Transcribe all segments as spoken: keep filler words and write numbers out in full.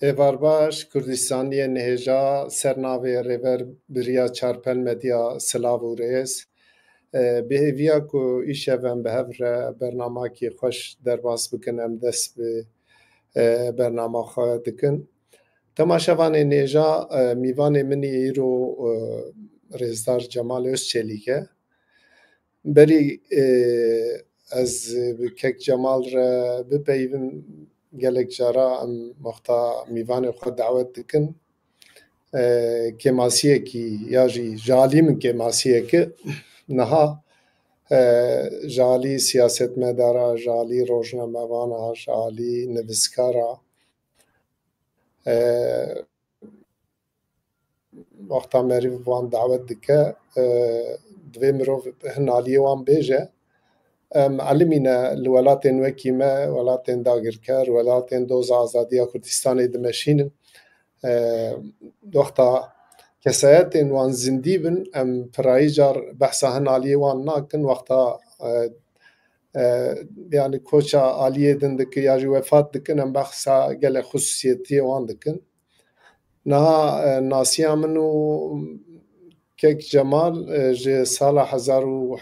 Êvar baş, Kurdistaniyên hêja, ser navê Rêver Biriya Çarpel Medya, silav û rêz. E, bi hêviya ku îşev em bi hev re bernamakî xweş derbas bikin, em dest bi, e, bernama xwe dikin. Temaşevanên hêja, e, mîvanê min îro, e, Rêzdar Cemal Özçelîk e. Berî, e, ez bi kek Cemal re bipeyivim, gelek cara em wexta mîvanê xwe dawet dikin. E, kêmasiyekî ya jî ji alî min kêmasiyek e. Niha, e, ji alî siyasetmedara, ji alî rojnamevana, ji alî nivîskara, e, wexta meriv wan dawet dike, e, divê mirov hin aliyê wan bêje. Em elimîne li welatên wekî me, welatên dagirker, welatên doza azadiya Kurdistanê dimeşînin. E, wexta kesayetên wan zindî bin, em pirayî car behsa hin aliyê wan nakin, wexta, e, e, yani koça aliyê din dikin ya jî wefat dikin, em behsa gelek xusûsiyetiyê wan dikin. Niha, e, nasiya min û kek Cemal, e, ji sala hezar û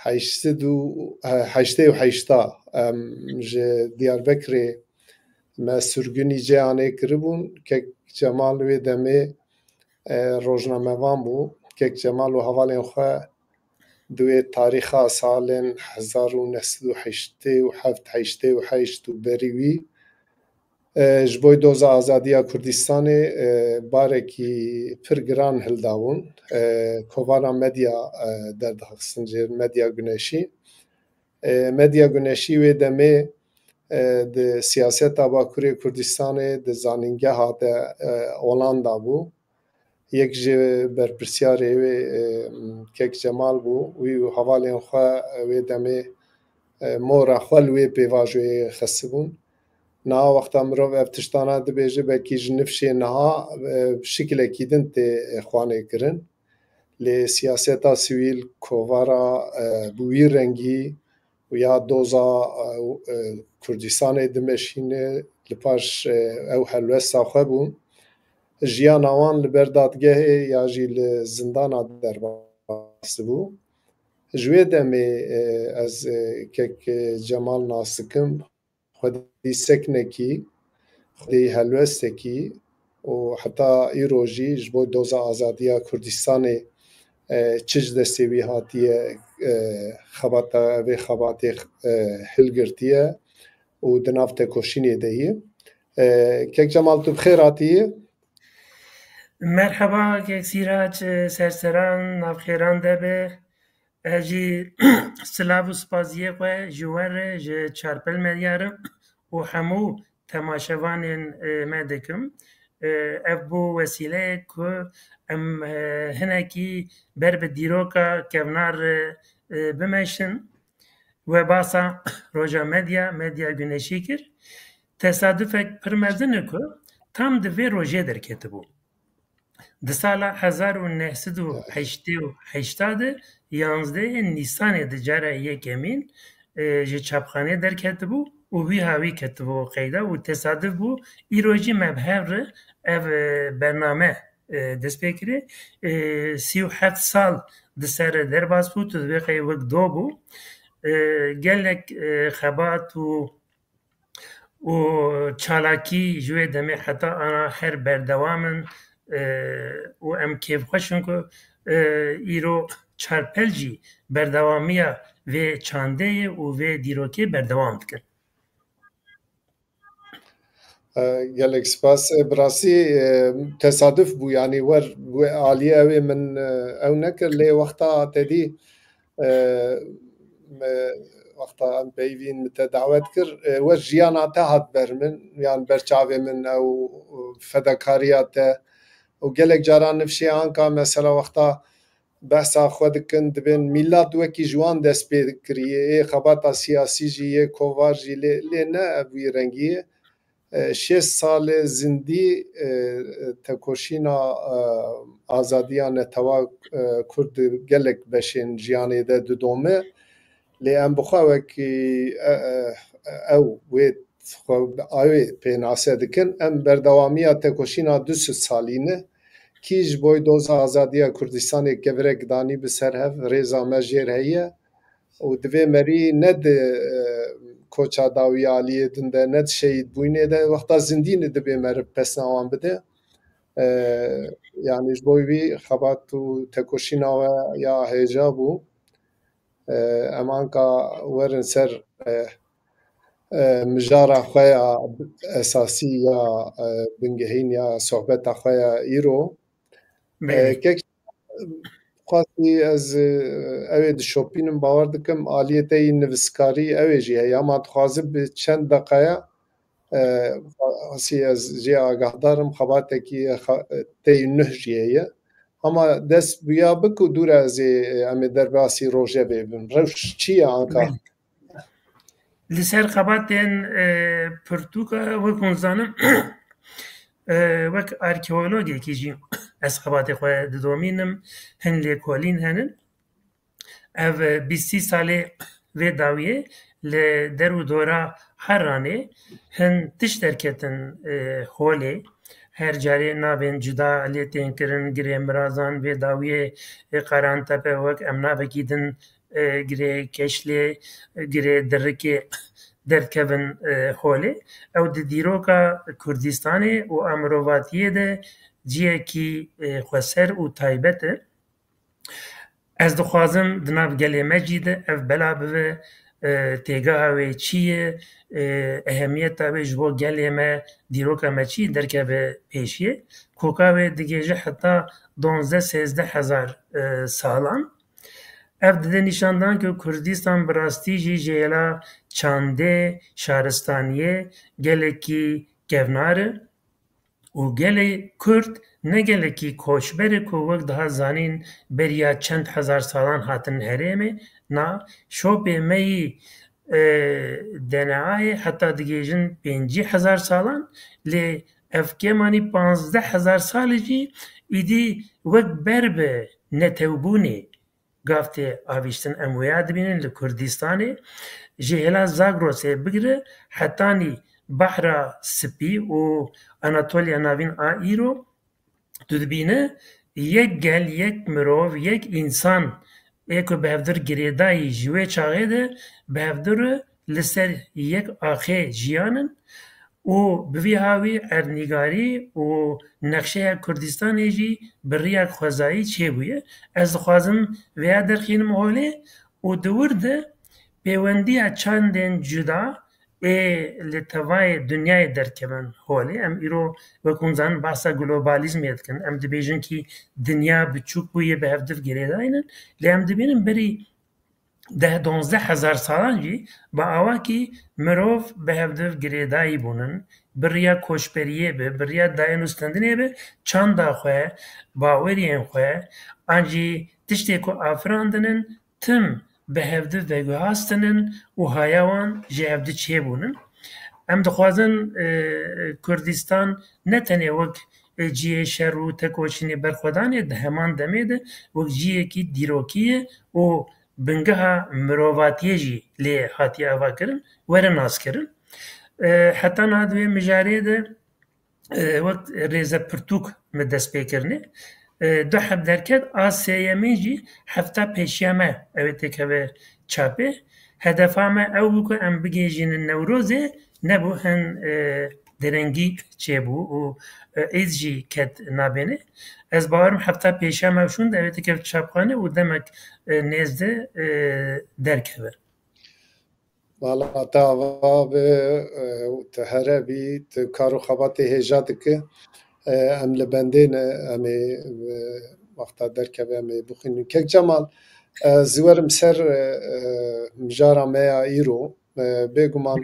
heşt sed û, e, heştê û heşta, em ji Diyarbekirê me sürgünî cê anê kiribûn. Kek Cemal wê demê, e, rojnamevan bû. Kek Cemal û hevalên xwe di wê tarîxa salên hezar û neh sed û heştê û heft, heştê û heşt û berî wî, e, ji bo doza azadiya Kurdistanê, e, barekî pir giran hildabûn. E, kovara medya, e, derdixistin jê, Medya Güneşî. E, Medya Güneşî wê demê, e, di siyaseta Bakurê Kurdistanê di zanîngeha de, e, Holanda bû. Yek ji berpirsiyarê wê, e, kek Cemal bû. Wî û hevalên xwe, e, wê demê, e, mora xwe li wê pêvajoyê xistibûn. Niha wexta mirov ev tiştana dibêje, belkî ji nifşê niha, e, bi şikilekî din tê, e, xwanê kirin. Lê siyaseta sivîl, kovara, e, bi wî rengî û ya doza, e, e, Kurdistanê dimeşîne, li paş, e, ew helwesta xwe bûn. Jiyana wan li ber dadgehê ya jî li zindana derbas bû. Ji wê demê, e, ez, e, kek, e, Cemal nas dikim. Xwedî seknekî, xwedî helwestekî û heta îro jî ji bo doza azadiya Kurdistanê, e, çi ji destê wî hatiye, e, xebata, vê xebatê, e, hilgirtiye û di nav tekoşînê de ye. E, kek Cemal, tu bi xêr hatî. Merheba, kek Sîrac, e, serseran, navxêran de be. Ez jî silav û spasiyê xwe ji we re, ji Çarpel Medya re û hemû temaşevanên, e, me dikim. E, ev bû wesîleyek ku em, e, hinekî ber bi dîroka kevnar re, e, bimeşin. We basa Roja Medya, Medya Güneşî kir. Tesadufek pir mezin e ku tam di vê rojê derketibû. Di sala hezar û neh sed û heştê û heşt de, yanzdehê Nîsanê di cara yekemîn, e, ji çapxanê derketibû û wî hawî ketibû qeyda û tesaduf bû, îro jî me bi hev re ev, e, bername, e, dest pê kirê. E, sî û heft sal di ser re derbas bû, tu dibê qey wek do bû. E, gelek, e, xebat û û çalakî ji wê demê heta ana her berdewam in, e, û em kêfxweş in ku, e, îro Çarpel jî berdewamiya vê çandê ye û vê dîrokê berdewam dikin. E, gelek spas. E, bi rastî, e, tesaduf bû, yanî wer wê aliyê ew ê min, e, ew nekir, lê wexta te dî, e, me, wexta em peyvîn, min te dawet kir, e, we jiyana te hat ber min, yan ber çavê min ew fedakariya te û gelek caran nifşê anka mesela wexta behsa xwe dikin, dibên mîlat wekî ji wan dest pê kiriye, ê xebata siyasî jî, yê kovar jî, lê, lê ne ev wî rengî ye. E, şêst salê zindî, e, tekoşîna, e, azadiya netewa, e, Kurd di gelek beşên jiyanê de didome. Lê em bi xwe wekî, e, e, ew wê xwe bi awê pênase dikin. Em berdewamiya tekoşîna du sed salî ne. Kî ji bo doza azadiya Kurdistanê kevirek danî bi ser hev, rêza me jêr heye û divê merî ne di, e, koça dawî aliyê din de, ne di şehîdbûyînê de, wexta zindî ne dibê meriv pesna wan bide. E, yanî ji bo wî xebat û tekoşîna we ya hêja bû. E, em anka werin ser, e, e, mijara xwe ya esasî ya, e, bingehîn ya sohbeta xwe ya îro. E, Belê. Kek xwestî ez, e, ew ê dişopînim, bawer dikim aliyê te yî nivîskarî ew ê jî heye, ama dixwazim bi çend deqeya, e, xwestî ez jê agahdar im, xebatekî xe-, tey nuh jî heye. Ama dest bi ya bik û dûre ez ê, em ê derbasî rojevê bim. Rewş çi ye anka? Belê. Li ser xebatên, e, pirtûka, wek hûn zanin, e, wek arkeologekî jî ez xebatê xwe didomînim, hin lêkolîn henin. Ev, e, bîstî salê vê dawiyê li der û dora Herranê hin tişt derketin, e, holê. Her carê navên cuda lê tên kirin, girê Mirazan, vê dawiyê, e, Qarantepe, wek em navekî din, e, girê Keşlê, e, girê Dirikê derdikevin, e, holê. Ew di dîroka Kurdistanê û a mirovatiyê de ciyekî, e, xweser û taybet e. Ez dixwazim di nav gelê me jî de ev bela bibe, e, têgeha wê çi ye, e, ehemiyeta wê ji bo gelê me, dîroka me çi derkeve pêşiyê. Koka wê digihêje heta duwazdeh sêzdeh hezar, e, salan. Ev dide nîşandan ku Kurdistan bi rastî jî ji hêla çandê, şaristaniyê gelekî kevnar e. Û gelê Kurd ne gelekî koçber e ku wek daha zanîn beriya çend hezar salan hatin herêmê. Na, şopê me yî, e, D N A'yê heta digihêjin pêncî hezar salan, lê ev kêmanî panzdeh hezar salê jî îdî wek ber bi netewbûnê gav tê avîştin. Em wêya dibînin li Kurdistanê, ji hêla Zagrosê bigire hetanî Behra Spî û Anatoliya Navîn a îro, tu dibîne yek gel, yek mirov, yek însan ê ku bi hevdir girêdayî ji wê çaxê de bi hevdir li ser yek axê jiyan in. Û bi vî hawî erdnîgarî û nexşeya Kurdistanê jî bi riyek xwezayî çêbûye. Ez dixwazim vêya derxînim holê û di wir de pêwendiya çandên cuda ê li tevayê dinyayê derdikevin holê. Em îro, wek hûn zanin, behsa globalîzmê dikin. Em dibêjin kî dinya biçûk bûye, bi hevdiv girêdayî ne. Lê em dibînin berî deh duwazdeh hezar salan jî bi awakî mirov bi hevdiv girêdayî bûnin, bi riya koçberiyê be, bi riya dayîn û stendinê be, çanda xwe, baweriyên xwe, an jî tiştê ku afirandin in, tim bi hevdiv veguhastinin û haya wan ji hevdi çêbûnin. Em dixwazin, e, Kurdistan ne tenê wek, e, cihê şer û tekoşînê berxwedanê, di heman demê de wek cihekî dîrokî ye û bingeha mirovatiyê jî lê hatiye avakirin, were naskirin. E, heta niha di wê mijarê de, e, wek rêzepirtûk me dest pê kirinê. E, du heb derket, a sêyemîn jî hefta pêşiya me ew ê têkeve çapê. Hedefa me ew bû ku em bigihîjînin Newrozê, nebû hin, e, derengî çêbû û, e, êd jî ket nabênê. Ez bawerim hefta pêşiya me şûn de ew ê têkeve çapxane û demek, e, nêz de, e, derkeve. Vala te ava be, e, û te here bî, tu kar û xebatê hêja dike. E, em li bendê ne, em ê, e, wexta derkeve em ê bixwînin. Kek Cemal, e, ez werim ser, e, e, mijara me ya îro. E, bêguman,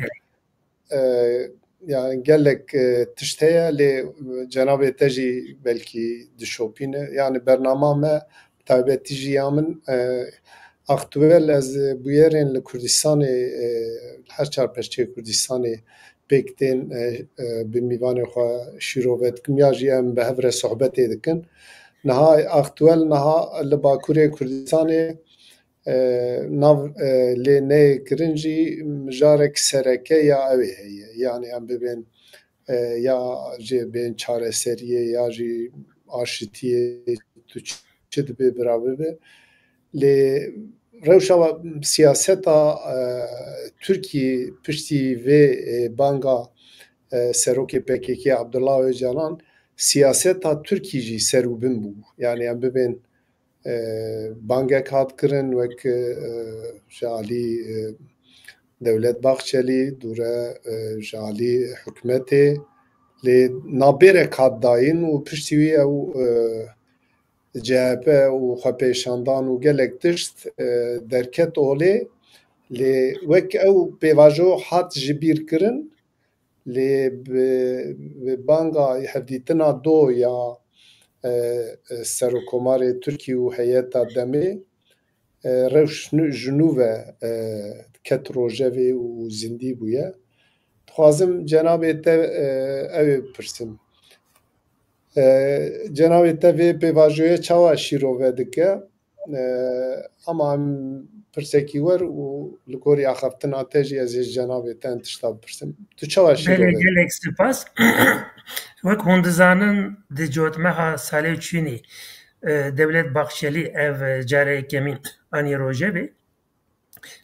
e, yani gelek, e, tişt heye, lê cenabê te jî belkî dişopîne. Yani bernama me, taybetî jî ya min, e, aktuel ez bûyerên li Kurdistanê, e, li her çar perçeyê Kurdistanê pêk tên, e, e, bi mîvanê xwe şîrove dikim ya jî em bi hev re sohbetê dikin. Niha aktuel niha li Bakurê Kurdistanê E, nav, e, lê neyê kirin jî mijarek sereke ya ew ê heye. Yanî em bibên, e, ya jê bên çareseriyê ya jî aşitiyê tu çi dibe bira bibe. Lê rewşa siyaseta, e, Tirkî piştî vê, e, banga, e, serokê P K K Abdullah Öcalan siyaseta Tirkî jî ser û bin bû. Yanî em bibên, e, bangek hat kirin wek, e, ji alî, e, Dewlet Bahçelî, dûre, e, ji alî hikûmetê, lê nabêrek hat dayîn û piştî wî ew, e, C H P û xwepêşandan û gelek tişt, e, derket olê. Lê wek ew pêvajo hat ji bîr kirin, lê bi, bi banga hevdîtina do ya, e, e, Serokkomarê Tirkî û heyeta demê, e, rewş nu-, ji nû ve, e, ket rojevê û zindî bûye. Dixwazim cenabê te, e, ew ê bipirsim. E, cenabê te vê pêvajoyê çawa şîrove dike? E, ama em pirsekî wer û li gorî axaftina te jî ez ê ji cenabê te hin tişta bipirsim. Tu çawa Belê, şîrove? Gelek spas. Wek hûn dizanin, di cotmeha salê çûnî, e, Dewlet Bahçelî ev, e, care yekemîn anî rojevê.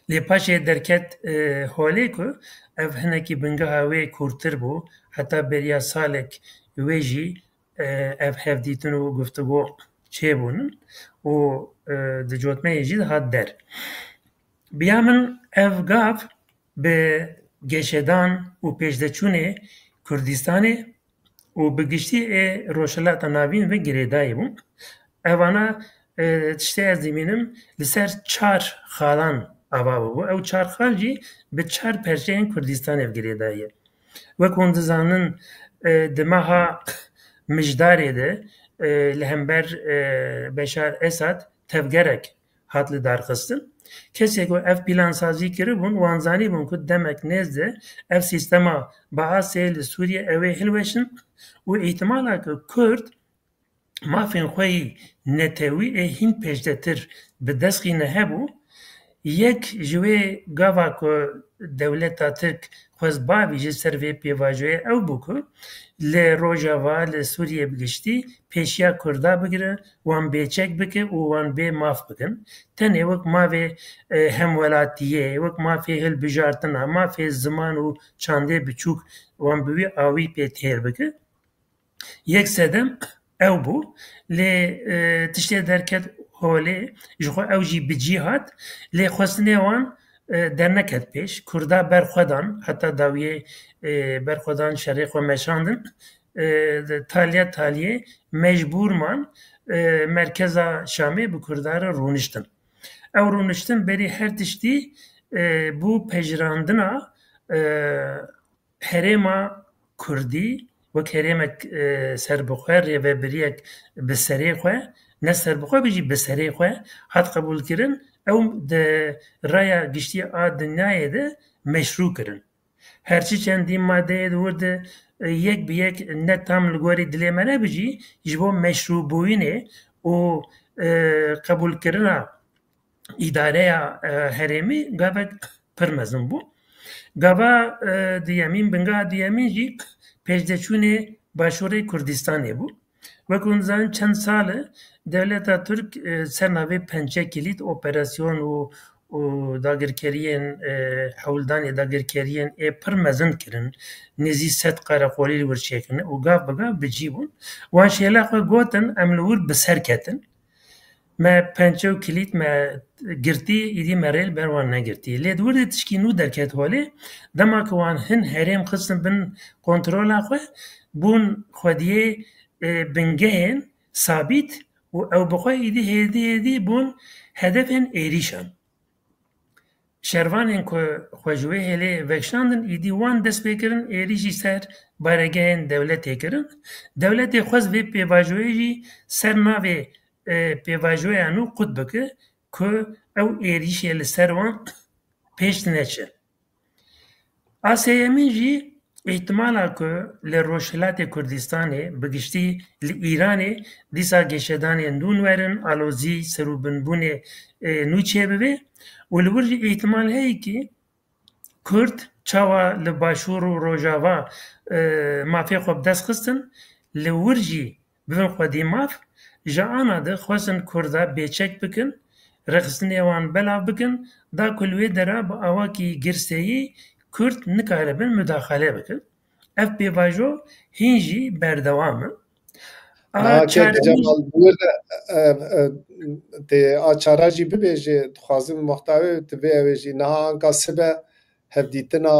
Lê paşê derket, e, holê ku ev hinekî bingeha wê kûrtir bû, heta beriya salek wê jî, e, ev hevdîtin û guftûgo çêbûn û, e, di cotmeyê jî dihat der. Biya min ev gav bi geşedan û pêşdeçûnê Kurdistanê û bi giştî ê Rojhilata Navîn ve girêdayî bû. Evana, e, tiştê ez dimînim li ser çar xalan ava bûbû. Ew çar xal jî bi çar perçeyên Kurdistanê ve girêdayî ye. Wek hûn dizanin, e, di meha Mijdarê de, e, li hember, e, Beşar Esad tevgerek hat lidarxistin. Kesê ku ev plansazî kiribûn, wan zanîbûn ku demek nêz de ev sîstema Baasê li Sûriyê ew ê hilweşin û îhtimala ku Kurd mafên xwe yî netewî ê hîn pêşdetir bi dest xîne hebû, yek ji wê gava ku dewleta Tirk xwest bavî ji ser vê pêvajoyê ew bû ku li Rojava, li Sûriyê bi giştî pêşiya Kurda bigire, wan bêçek bike û wan bê maf bikin. Tenê wek mafê, e, hemwelatiyê, wek mafê hilbijartina, mafê ziman û çandê biçûk wan bi wî awî pê têr bike. Yek sedem ew bû. Lê, e, tiştê derket holê, ji xwe ew jî bi cî hat. Lê xwestinê wan, e, derneket pêş. Kurda berxwedan, heta dawiyê, e, berxwedan şerê xwe meşandin. E, taliya taliyê mecbûr man, e, merkeza Şamê bi Kurda re rûniştin. Ew rûniştin berî her tiştî, e, bû pejirandina, e, herêma Kurdî wek herêmek, e, serbixwe, rêvebiriyek bi serê xwe, ne serbixwe be jî bi serê xwe hat qebûlkirin. Ew di raya giştî a dinyayê de meşrû kirin. Her çi çendî madeyê di wir de, e, yek bi yek ne tam li gorî dilê me ne be jî, ji bo meşrûbûyînê û, e, qebûlkirina îdareya, e, herêmî gavek pir mezin bû. Gava, e, duyemîn, bingeha duyemîn jî pêşdeçûnê Başûrê Kurdistanê bû. Wek hûn dizanin, çend sal e dewleta Tirk, e, ser navê Pençe Kilît operasyon û, û dagirkeriyên, e, hewldanê dagirkeriyên ê pir mezin kirin. Nêzî sed qereqolî li wir çêkirin û gav bi gav bi cî bûn. Wan şêla xwe gotin, em li wir bi ser ketin. Me pençe û kilît me girtî, îdî me rê li ber wan negirtî. Lê di wir de tişkî nû derket holê, dema ku wan hin herêm xistin bin kontrola xwe, bûn xwediyê, e, bingehên sabît û ew bi xwe îdî hêdî hêdî bûn hedefên êrîşan. Şervanên ku xwe ji wê hêlê vekişandin, îdî wan dest pê kirin êrîşî ser baregehên dewletê kirin. Dewletê xwest vê pêvajoyê jî ser navê, e, pêvajoya nû qut bike ku ew êrîşê li ser wan pêş neçe. A sêyemîn jî Îhtimala ku li Rojhilatê Kurdistanê, bi giştî li Îranê, dîsa geşedanên nû werin, alozî, serûbinbûnê, e, nû çêbibe û li wir jî îhtimal heye ki Kurd çawa li Başûr û Rojava, e, mafê xwe bi dest xistin, li wir jî bibin xwedî maf, ji ana de xwestin Kurda bêçek bikin, rêxistinê wan belav bikin, da ku li wê dera bi awakî girseyî Kurd nikaribin mudaxale bikin. Ev pêvajo hîn jî berdewam e. A Niha kek çaremî Cemal, bi wir de, e, e, tê a çara jî bibêje, dixwazim wexta wê tu vê ew ê jî. Niha anka sibe hevdîtina,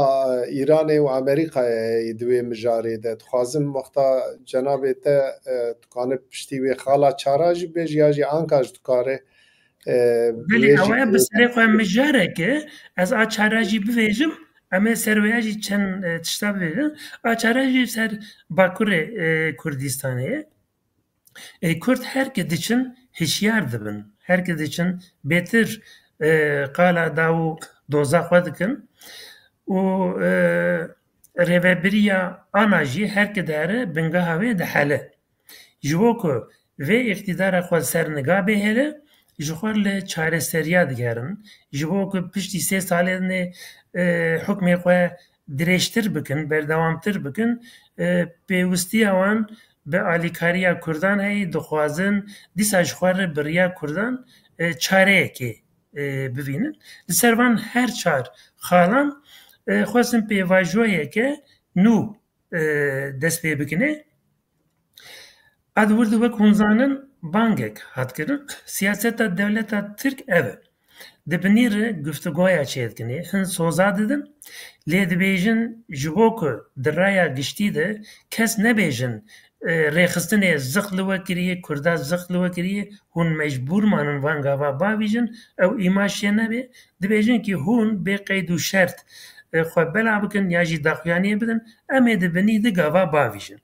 e, Îranê û Amerîkayê heye di wê mijarê de. Dixwazim wexta cenabê te, e, tu kanî piştî wê xala çara jî bêje ya jî anka jî dikare, e, Belê, wê jî ew e bi serê xwe mijarek e. Ez a çara jî bivêjim, em ê ser wêya jî çend, e, tişta bivêjin. A çara jî ser Bakurê, e, Kurdistanê ye. E, Kurd her ke diçin hişyar dibin. Her ke diçin bêtir, e, qala daw û doza xwe dikin. Û, e, rêvebiriya ana jî her ke dihere bingeha wê dihele. Ji bo ku vê îqtîdara xwe ser niga bê hêle, ji xwe li çareseriya digerin. Ji bo ku piştî sê salên, e, hukmê xwe dirêjtir bikin, berdewamtir bikin, e, pêwistiya wan bi alîkariya Kurdan heye, dixwazin dîsa ji xwe re bi riya Kurdan, e, çareyekê, e, bivînin. Li ser van her çar xalan, e, xwestin pêvajoyeke nû, e, dest pê bikine. A di wir de wek hûn zanin, bangek hat kirin. Siyaseta dewleta Tirk ev e. Di binî re guftûgoya çêdikin ê, hin soza didin. Lê dibêjin, ji bo ku di raya giştî de kes nebêjin, e, rêxistinê ziq li we kiriye, Kurda ziq li we kiriye, hûn mecbûr manin van gava bavîjin, ew îmaj çê nebe. Dibêjin ki hûn bê qeyd û şert, e, xwe bela bikin ya jî daxuyaniyê bidin, em ê di binî di gava bavîjin.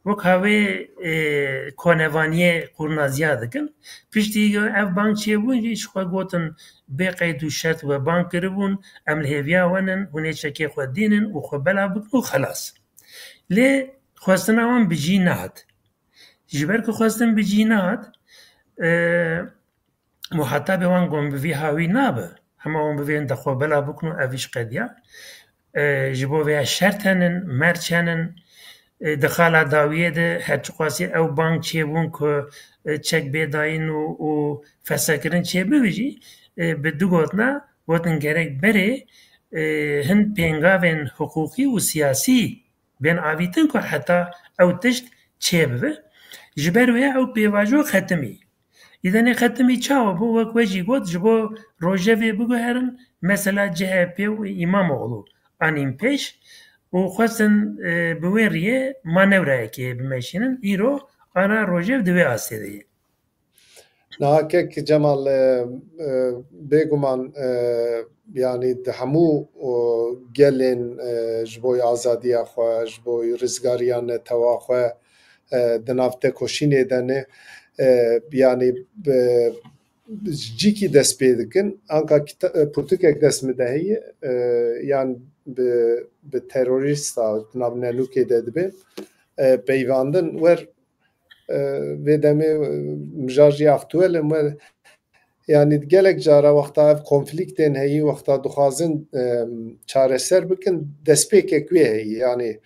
Wek havê, e, konevaniyê qurnaziya dikin. Piştî ev bang çêbûn jî ji xwe gotin, bê qeyd û şert we bang kiribûn, em li hêviya we nin, hûn ê çekê xwe dînin û xwe bela bikin û xelas. Lê xwestina wan bi cî nehat. Ji ber ku xwestin bi cî nehat, e, muhatabê wan gon bi vî hawî nabe. Hema wan bivên de xwe bela bikin û ev îş qediya. E, ji bo vêya şert henin, merc henin. E, di xala dawiyê de her çiqasî ew bang çêbûn ku, e, çek bê dayîn û, û fesakirin çêbibe jî, e, bi du gotina gotin gerek berê, e, hin pêngavên hiqûqî û siyasî bên avîtin ku heta ew tişt çêbibe. Ji ber wê ew pêvajo xetimî. Îdenê xetimî çawa bû? Wek we jî got, ji bo rojevê biguherin, mesela C H P û Îmamoğlu anîn pêş û xwestin, e, bi wê riyê manevrayekê bimeşînin. Îro ana rojev di wê astê de ye. Niha kek Cemal, e, e, bêguman, e, yanî di hemû, o, gelên, e, ji bo azadiya xwe, ji bo rizgariya netewa xwe, e, di nav tekoşînê de ne, e, yanî bi, bi cîkî dest pê dikin. Anka kita-, e, pirtûkek dest min de heye, e, yan bi, bi terorîsta di nav nenûkê de dibe, e, peyvandin wer, e, vê demê, e, mijar jî aktuel e, me, yanî gelek cara wexta ev konflîktên heyî, wexta dixwazin, e, çareser bikin, destpêkek wê heyî. Yanî,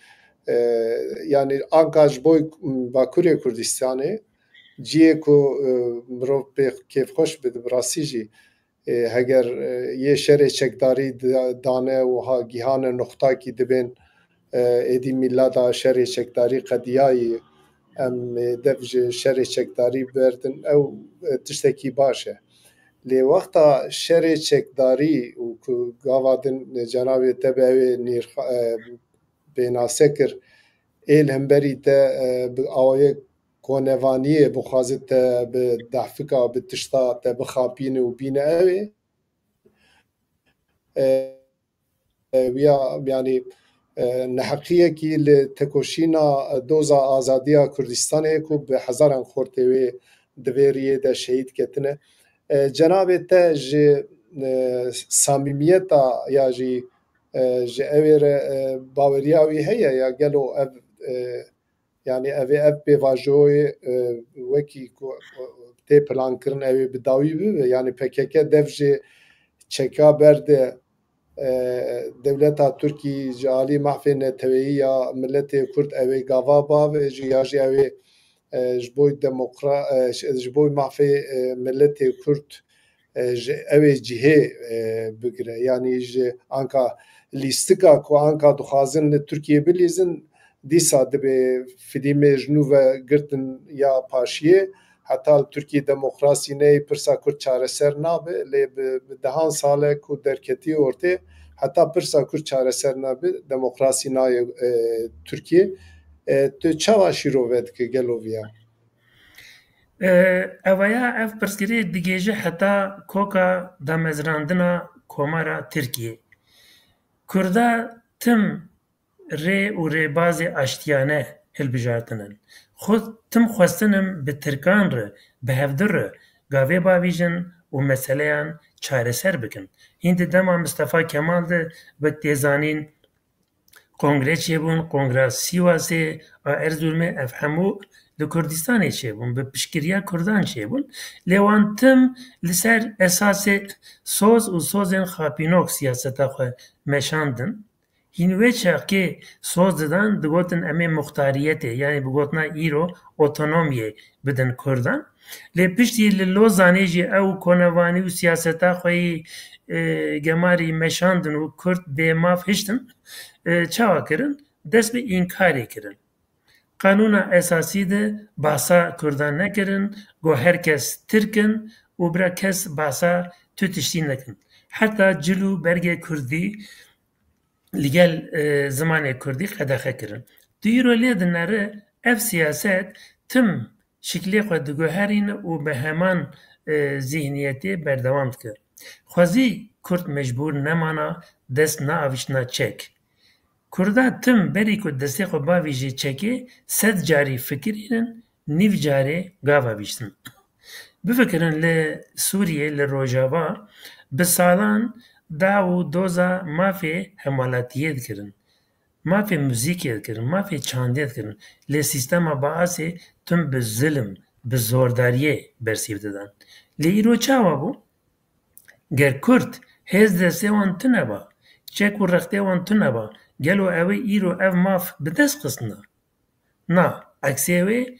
e, yanî anka ji bo Bakurê Kurdistanê, cihê ku, e, mirov pê kêfxweş bibe, bi rastî jî, e, heger, e, yê şerê çekdarî da-, dane û ha gihane nuqtakî dibên, e, êdî mîla da şerê çekdarî qediyayî, em, e, dev ji şerê çekdarî berdin, ew, e, tiştekî baş e. Lê wexta şerê çekdarî û ku gava din, e, cenabê te bi ew ê nîrxa-, e, pênase kir, ê li hemberî te, e, bi awayek konevaniyê bixwaze te bi dehfika, bi tişta te bixapîne û bîne ew ê, e, e, wiya, yanî, e, neheqiyekî li tekoşîna doza azadiya Kurdistanê ku bi hezaran xortê wê di vê riyê de şehîd ketine. E, cenabê te ji, e, samîmiyeta ya jî, e, ji ew ê re, e, baweriya wî heye ya gelo ev, e, yanî ev ê, ev pêvajoyê, e, wekî ku, e, tê plankirin, ew ê bi dawî bibe. Yanî P K K dev ji çeka berde, e, dewleta Tirkî ji alî mafê neteweyî ya miletê Kurd ew ê gava bave, ji ya jî ew ê, e, ji bo demokra-, e, ji, ji bo mafê, e, miletê Kurd, e, ji ew ê cihê, e, bigire. Yanî ji anka lîstika ku anka dixwazin li Tirkiyê bilîzin, dîsa dibe fîlmê ji nû ve girtin ya paşiyê. Heta li Tirkiyê demokrasî neyê, pirsa Kurd çareser nabe, lê bi, bi dehan sal e ku derketî ortê, heta pirsa Kurd çareser nabe, demokrasî nayê, e, Tirkiyê. E, tu çawa şîrove dike gelo viya? E, evaya ev pirsgirêk digêje heta koka damezrandina Komara Tirkiyê. Kurda tim rê û rêbazê aştiyane hilbijartinin. Xwe tim xwestinim bi tirkan re, bi hevdu re gavê bavîjin û meseleyan çareser bikin. Hîn di dema Mistefa Kemal de wek tê zanîn kongre çêbûn, kongra Sîwasê, a Erzurumê, ev hemû li Kurdistanê çêbûn, bi piştgiriya Kurdan çêbûn. Lê wan tim li ser esasê soz û sozên xapînok siyaseta xwe meşandin. Hîn wê çaxê soz didan, digotin em ê muxtariyetê, yanî bi gotina îro otonomiyê bidin Kurdan. Lê piştî li Lozanê jî ew konevanî û siyaseta xwe yî, e, gemarî meşandin û Kurd bê maf hiştin, e, çawa kirin? Dest bi înkarê kirin. Qanûna esasî de bahsa Kurdan nekirin, got her kes Tirk in û bira kes bahsa tu tiştî nekin. Heta cil û bergê Kurdî li gel, e, zimanê Kurdî qedexe kirin. Tu îro lê dinere ev siyaset tim şiklê xwe diguherîne û bi heman, e, zîhniyetê berdewam dike. Xwezî Kurd mecbûr nemana dest neavîştina çek. Kurda tim berî ku destê xwe bavîjê çekê sed carî fikirînin, nîv carê gava vîştin. Bifikirin li Sûriyê, li Rojava bi salan daw û doza mafê hemalatiyê dikirin. Mafê muzîkê dikirin, mafê çandê dikirin. Lê sîstema Baasê tim bi zilim, bi zordariyê bersîv didan. Lê îro çawa bû? Ger Kurd hêz destê wan tune ba, çek û rextê wan tune ba, gelo ew ê îro ev maf bi dest xistina? Na, eksê wê,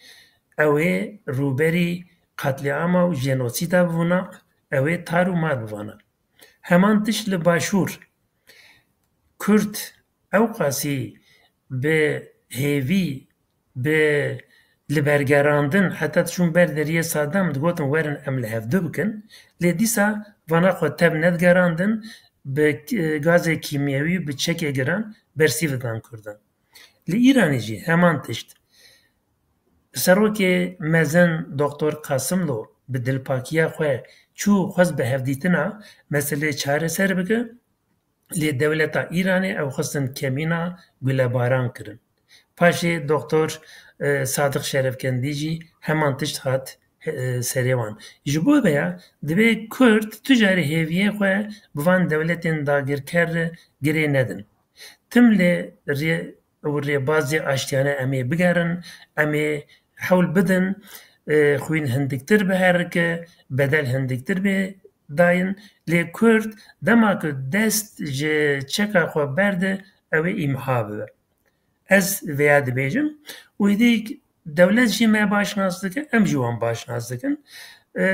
ew ê rûberî qetlîama û jenosîda bivûna, ew ê tar û mar bivana. Heman tişt li Başûr. Kurd ewqasî bi hêvî, bi libergerandin, heta diçûn ber deriyê Sadam digotin werin em li hevdu bikin. Lê dîsa vana xwe tev nedigerandin, bi, e, gazê kîmyewî, bi çekê giran bersîv didan Kurdan. Li Îranê jî heman tişt. Serokê mezin Doktor Qasimlo bi dilpakiya xwe çû xwest bi hevdîtina meselê çareser bike, lê dewleta Îranê ew xwestin kemîna gulebaran kirin. Paşê Doktor, e, Sadiq Şerefkendî jî heman tişt hat, e, serê wan. Ji bo vê ya divê Kurd tu carê hêviyê xwe bi van dewletên dagirker re girê nedin. Tim li rê û rêbazê aştiyane em ê bigerin, em ê hewl bidin, e, xwîn hindiktir biherike, bedel hindiktir bê dayîn. Lê Kurd dema ku dest ji çeka xwe berde, ew ê îmha bibe. Ez vêya dibêjim û êdî dewlet jî me baş nas dike, em jî wan baş nas dikin. E,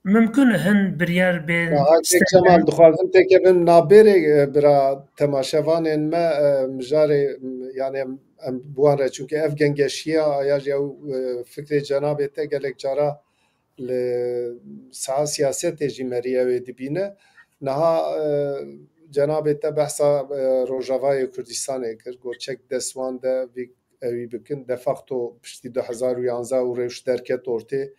mimkun e hin biryar bên. Ya, Kek Cemal, dixwazim têkevim navbêrê, e, bira temaşevanên me, e, mijarê, m, yani em, em bi wan re, çunke ev gengeşiya ya jî ew, e, fikrê cenabê te gelek cara li saha siyasetê jî merî ew ê dibîne. Niha, e, cenabê te behsa, e, Rojavayê Kurdistanê kir, got çek dest wan de vî ewî bikin. De facto piştî du hezar û yanzdeh û rewş derket ortê,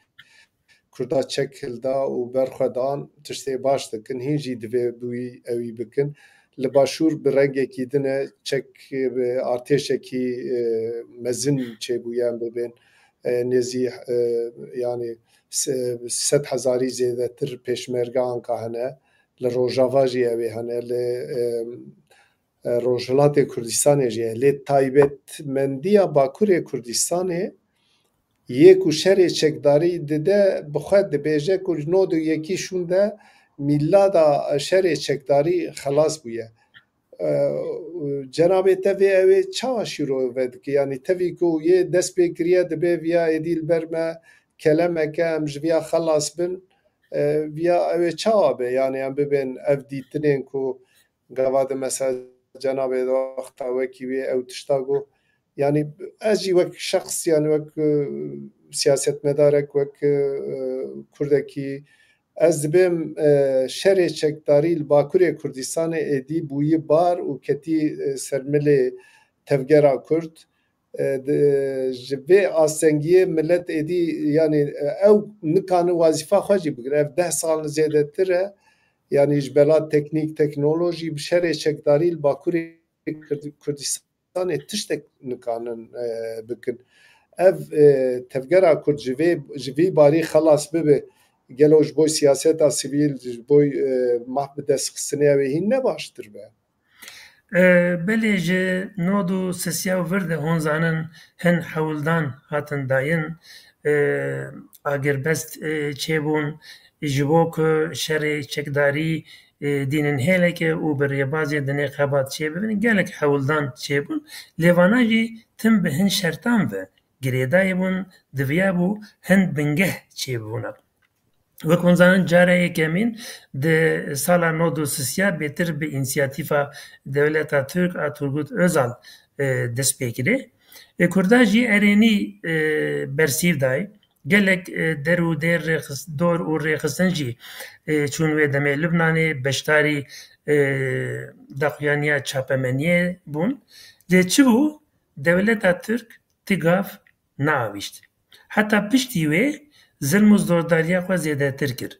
Kurda çek hilda û berxwe dan, tiştê baş dikin, hîn jî divê bi wî ewî bikin. Li Başûr bi rengekî din e, çek bi artêşekî, e, mezin çêbûye, em bibên, e, nêzî, e, yanî se-, sed hezarî zêdetir pêşmerge anka hene. Li Rojava jî ew ê hene. Li, e, Rojhilatê Kurdistanê jî ye. Lê taybetmendiya Bakurê Kurdistanê yê ku şerê çekdarî dide, bi xwe dibêje ku nod û yekî şûnde mîlada şerê çekdarî xelas bûye. E, cenabê te vê ew ê çawa şîrove dike? Yanî tevî ku yê dest pê kiriye, dibe viya êdî li ber me kelemeke, em ji viya xelas bin. E, viya ew ê çawa be? Yanî em bibên ev dîtinên ku gava de mesela cenabê de wexta wekî wê ew tişta got. Yanî ez jî wek şexs, yanî wek, e, siyasetmedarek, wek, e, Kurdekî, ez dibêm, e, şerê çekdarî li Bakurê Kurdistanê êdî bûyî bar û ketî, e, ser milê tevgera Kurd. E, di, ji vê astengiyê milet êdî, yanî, e, ew nikane wazîfa xwe jî bigire. Ev deh sal zêdetir e. Yanî ji bela teknîk, teknolojî bi şerê çekdarî li Bakurê Kurd-, Kurdistanê tiştek nikanin, e, bikin. Ev, e, tevgera Kurd ji vê, ji vî barî xelas bibe, gelo ji bo siyaseta sivîl, ji bo, e, maf bi destxistinê ew ê hîn ne baştir be? E, belê ji nod û sisiya û vir de hûn zanin hin hewldan hatin dayîn, e, agirbest, e, çêbûn, ji bo ku şerê çekdarî, e, dînin hêleke û bi rêbazê dinê xebat çêbibin, gelek hewldan çêbûn. Lê vana jî tim bi hin şertan ve girêdayî bûn, diviyabû hin bingeh çêbûna. Wek hûn zanin, cara yekemîn di sala nod û sisiya bêtir bi însiyatîfa dewleta Tirk a Turgut Özal, e, dest pê kirê. E, Kurda jî erênî, e, bersîv dayî. Gelek, e, der û dêr rêxist-, dor û rêxistin jî, e, çûn wê demê Lubnanê, beşdarî, e, daxuyaniya çapemeniyê bûn. Lê çi bû? Dewleta Tirk ti gav neavîşt. Heta piştî wê zilm û zordariya xwe zêdetir kir.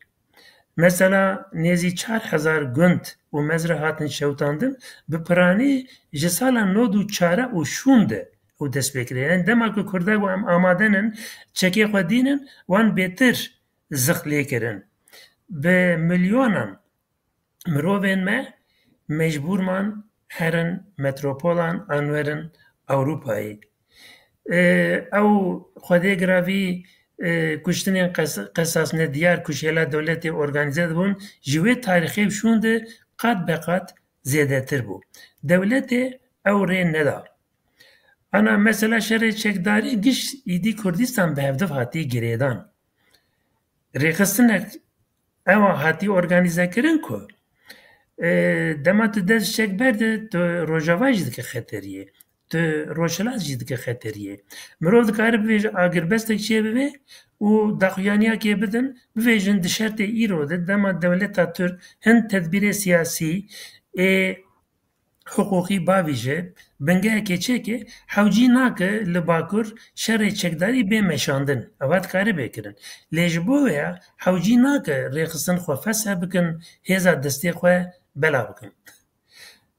Mesela nêzî çar hezar gund û mezra hatin şewitandin, bi piranî ji sala nod û çar û şûn de ew dest pê kiriye. Yanî dema ku Kurda got em amade nin, çekê xwe dînin, wan bêtir zix lê kirin. Bi milyonan mirovên me mecbûr man herin metropolan an werin Ewropayê. E, ew Xwedê giravî, e, kuştinên qes-, qesasnediyar ku ji hêla dewletê organîze dibûn, ji wê tarîxê şûn de qat be qat zêdetir bû. Dewletê ew rê neda. Ana mesela şerê çekdarî giş îdî Kurdistan bi hevdiv hatî girêdan. Rêxistinek ewa hatî organîze kirin ku, e, dema tu dest çek berde, tu Rojava jî dike xeteriyê, tu Rojhilat jî dike xeteriyê. Mirov dikare bivêje agirbestek çê bibe û daxuyaniyakê bidin, bivêjin di şertê îro de dema dewleta Tirk hin tedbîrê siyasî ê hiqûqî bavîje, bingehekê çêke, hewcî nake li Bakur şerê çekdarî bê meşandin. Eva dikare bê kirin. Lê ji bo wê ya hewcî nake rêxistin xwe fesih bikin, hêza destê xwe bela bikin.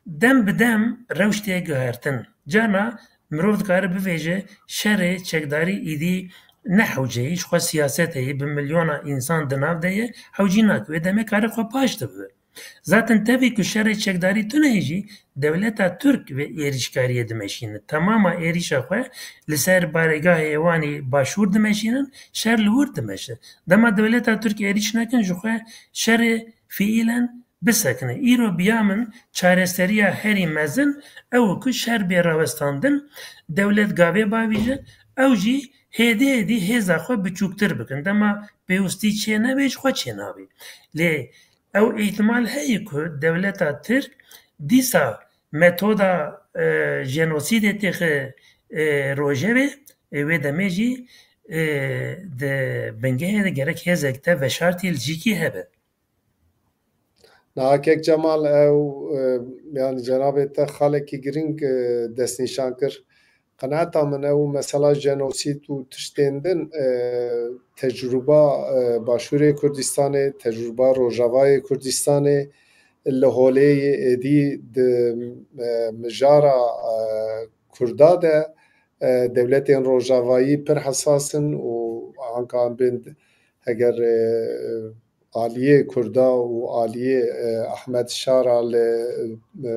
Dem bi dem rewş tê guhertin. Carna mirov dikare bivêje şerê çekdarî îdî ne hewce ye, ji xwe siyaset heye, bi milyona însan di nav de ye, hewcî nake. Wê demê kare xwe paş de bibe. Zaten tevî ku şerê çekdarî tune jî, dewleta Tirk vê êrîşkariyê dimeşîne. Temama êrîşa xwe li ser baregahê wan ê başûr dimeşînin, şer li wir dimeşe. Dema dewleta Tirk êrîş nekin, ji xwe şerê fiîlen bisekine. Îro biya min çareseriya herî mezin ew ku şer bê rawestandin, dewlet gavê bavîje, ew jî hêdî hêdî hêza xwe biçûktir bikin. Dema pêwistî çê nebe, ji xwe çê nabê. Lê ew îhtimal heye ku dewleta Tirk dîsa metoda, e, jenosîdê têxe, e, rojevê, e, wê demê jî, e, di bingehê de gerek hêzek te veşartî li cîkî hebe. Niha kek Cemal, ew, e, yanî cenabê te xalekî girîng, e, destnîşan kir. Qenaeta min ew mesela jenosîd û tiştên din, e, tecrûba, e, Başûrê Kurdistanê, tecrûba Rojavayê Kurdistanê li holê yê êdî di, e, mijara, e, Kurda de, e, dewletên Rojavayî pir hesas in û anka em bên heger, e, aliyê Kurda û aliyê, e, Ahmed Şara li, e,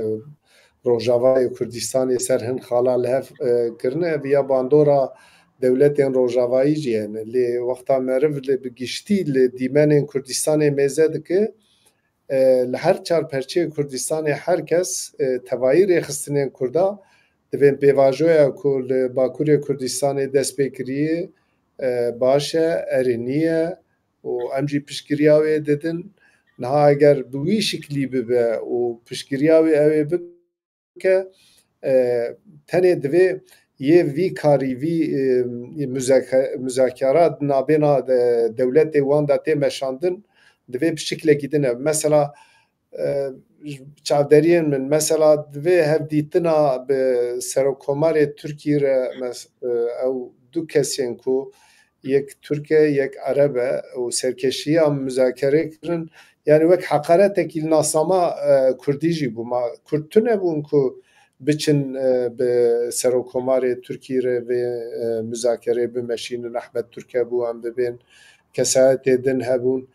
Rojavayê Kurdistanê ser hin xala li hev, e, kirine, viya bandora dewletên Rojavayî jî hene. Lê wexta meriv li bi giştî li dîmenên Kurdistanê mêze dike, e, li her çar perçeyê Kurdistanê her kes, e, tevayî rêxistinên Kurda divên pêvajoya ku li Bakurê Kurdistanê dest pê kiriye, e, baş e, erênî ye û em jî piştgiriya wê didin. Niha eger bi wî şiklî bibe û piştgiriya wê ew ê bike, e, tenê divê yê vî karî, vî, e, muzake-, muzakerat di navbêna, e, dewletê wan de tê meşandin, divê bi şiklekî din e. Mesela, e, çavderiyên min, mesela divê hevdîtina bi Serokkomarê Tirkî re, mes-, e, ew du kesên ku yek Tirk e, yek Ereb e û serkeşiya muzakerê kirin, yani wek heqaretekî li nasnama, e, Kurdî jî bû. Ma Kurd tune bûn ku biçin, e, bi Serokkomarê Tirkî re vê, e, muzakerê bimeşînin. Ehmed Türk hebû, em dibên kesayetê din hebûn.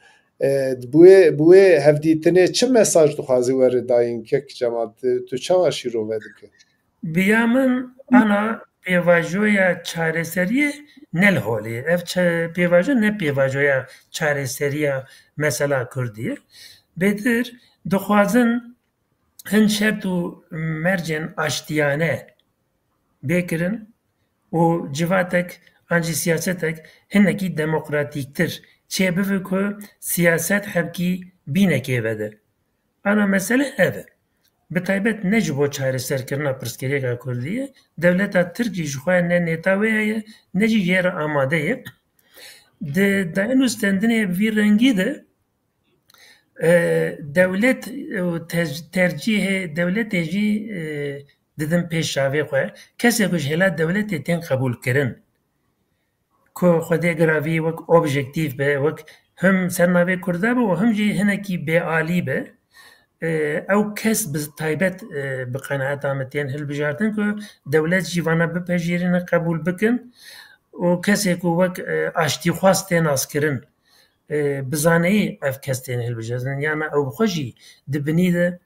E, bi wê, bi wê hevdîtinê çi mesaj dixwaze were dayîn, kek Cemal? Tu, tu çawa şîrove dike? Bi ya min ana pêvajoya çareseriyê ne li holê ye. Ev çe-, pêvajo ne pêvajoya çareseriya mesela Kurdî ye. Bêtir dixwazin hin şert û mercên aştiyane bê kirin û civatek an jî siyasetek hinekî demokratîktir çêbibe ku siyaset hebkî bînekê vede. Ana mesele ev e. Bi taybet ne ji bo çareserkirina pirsgirêka Kurdî ye, dewleta Tirk jî ji xwe ne nêta wê heye, ne jî jê re amade ye. Di dayîn û stendinê bi vî rengî de, e, dewlet û te-, tercîhê dewletê jî, e, didin pêş çavê xwe. Kesê ku ji hêla dewletê tên qebûlkirin, ku Xwedê giravî wek objektîf be, wek him ser navê Kurda be û him jî hinekî bêalî be, e, ew kes bi taybet, e, bi qenaeta min tên hilbijartin ku dewlet jî vana bipejirîne, qebûl bikin û kesê ku wek, e, aştîxwaz tê naskirin, e, bi zaneyî ev kes tên hilbijartin. Yana ew bi xwe jî di binî de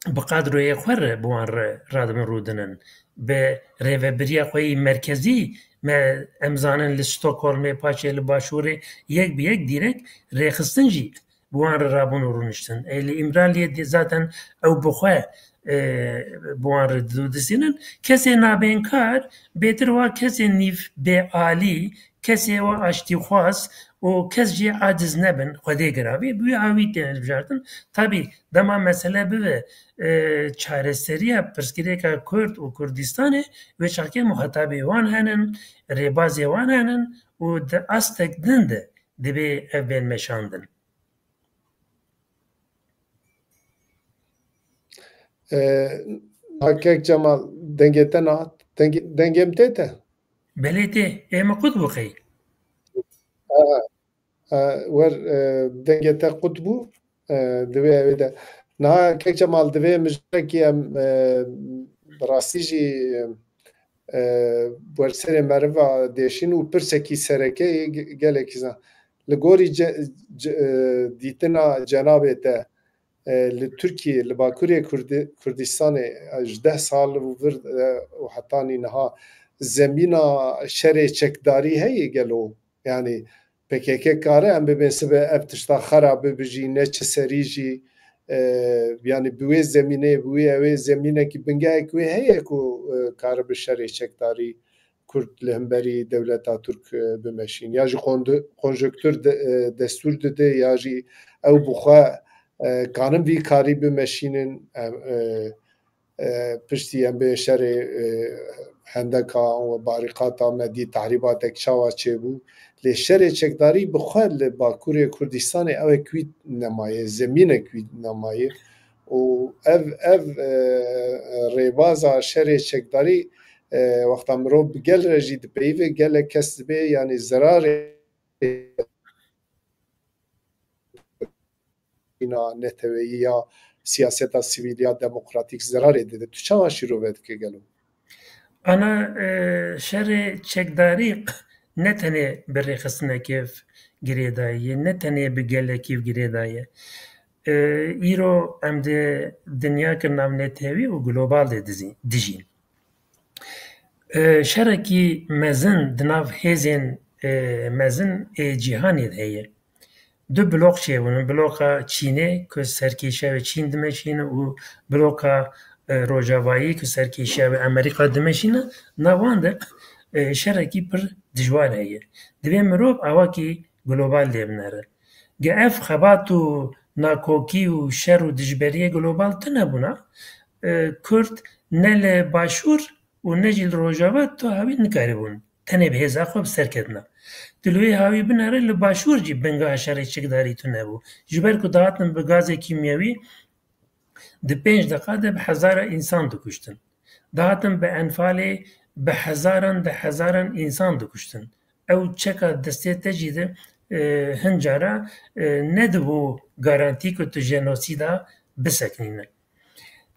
bi kadroyê xwe re bi wan re radibin rûdinin. Bi rêvebiriya xwe yî merkezî me, em zanin li Stockholmê, paşê li Başûrê yek bi yek dîrek rêxistin jî bi wan re rabûn û rûniştin. Ê li Îmraliyê dê zaten ew bi xwe, e, bi wan re didûdisînin. Kesê nabênkar bêtir wa kesê nîv bêalî, kesê wa aştîxwaz û kes jê aciz nebin, Xwedê giravî, bi wî awî tên hilbijartin. Tabî, dema mesele bibe, e, çareseriya pirsgirêka Kurd û Kurdistanê, wê çaxkê muhatabê wan henin, rêbazê wan henin û di astek din de divê ev bên meşandin. E, Kek Cemal, dengê te nehat. Dengê, dengê min tê te? Belê tê. Ê min qut bû qey? Ha, ha, wer, e, dengê te qut bû. E, divê ew ê de. Niha Kek Cemal, divê mijarekî em, e, bi rastî jî, e, wer serê meriva dêşîn û pirsekî sereke yê ge-, gelekî zan. Li gorî ce-, ce-, e, dîtina cenabê te, e, li Tirkiyê, li Bakurê Kurdi-, Kurdistanê, e, ji deh sal û vir, e, û hetanî niha zemîna şerê çekdarî heye gelo? Yani P K K kare em bibên sibe ev tişta xera bibe jî, ne çi serî jî, e, yani bi wê zemîneyê, bi wê ew ê zemînekî bingehek wê heye ku, e, karibe şerê çekdarî Kurd li hemberî dewleta Tirk, e, bimeşîn. Ya jî kondu-, konjonktûr de, e, destûr dide, ya jî ew bi xwe, e, kanin vî karî bimeşînin, e, e, e, piştî em bê şerê, e, hendeka û barîqata me dî tehrîbatek çawa çêbû. Lê şerê çekdarî bi xwe li Bakurê Kurdistanê ewek wî nemaye, zemînek wî nemaye. Û ev, ev, e, rêbaza şerê çekdarî, e, wexta mirov bi gel re jî dipeyive, gelek kes dibê, yanî zerarê îna neteweyî ya siyaseta sivîl ya demokratîk zerarê dide. Tu çawa şîrove dike gelo? Ana, e, şerê çekdarî ne tenê bi rêxistinekê girêdayî ye, ne tenê bi gelekî girêdayî ye. E, îro em di dinyayeke navnetewî û global de dizî-, dijîn. E, şerekî mezin di nav hêzên, e, mezin ê cîhanê de heye. Du blok çêbûn. Bloka Çînê ku serkêşiya wê Çîn dimeşîne û bloka, e, Rojavayî ku serkêşiya wê Amerîka dimeşîne. Nav wan de, e, şerekî pir dijwar heye. Divê mirov awakî global lê binere. Ge ev xebat û nakokî û şer û dijberiyê global tune bûna, e, Kurd ne li Başûr û ne jî li Rojava tu hawî nikaribûn tenê bi hêza xwe bi ser ketina. Tu li wê hawî binere li Başûr jî bingeha şerê çekdarî tune bû. Ji ber ku dihatin bi gazê kîmyewî di pênc deqa de bi hezara însan dikuştin. Dihatin bi enfalê bi hezaran, di hezaran însan dikuştin. Ew çeka destê te jî de, e, hin cara, e, nedibû garantî ku tu jenosîda bisekinîne.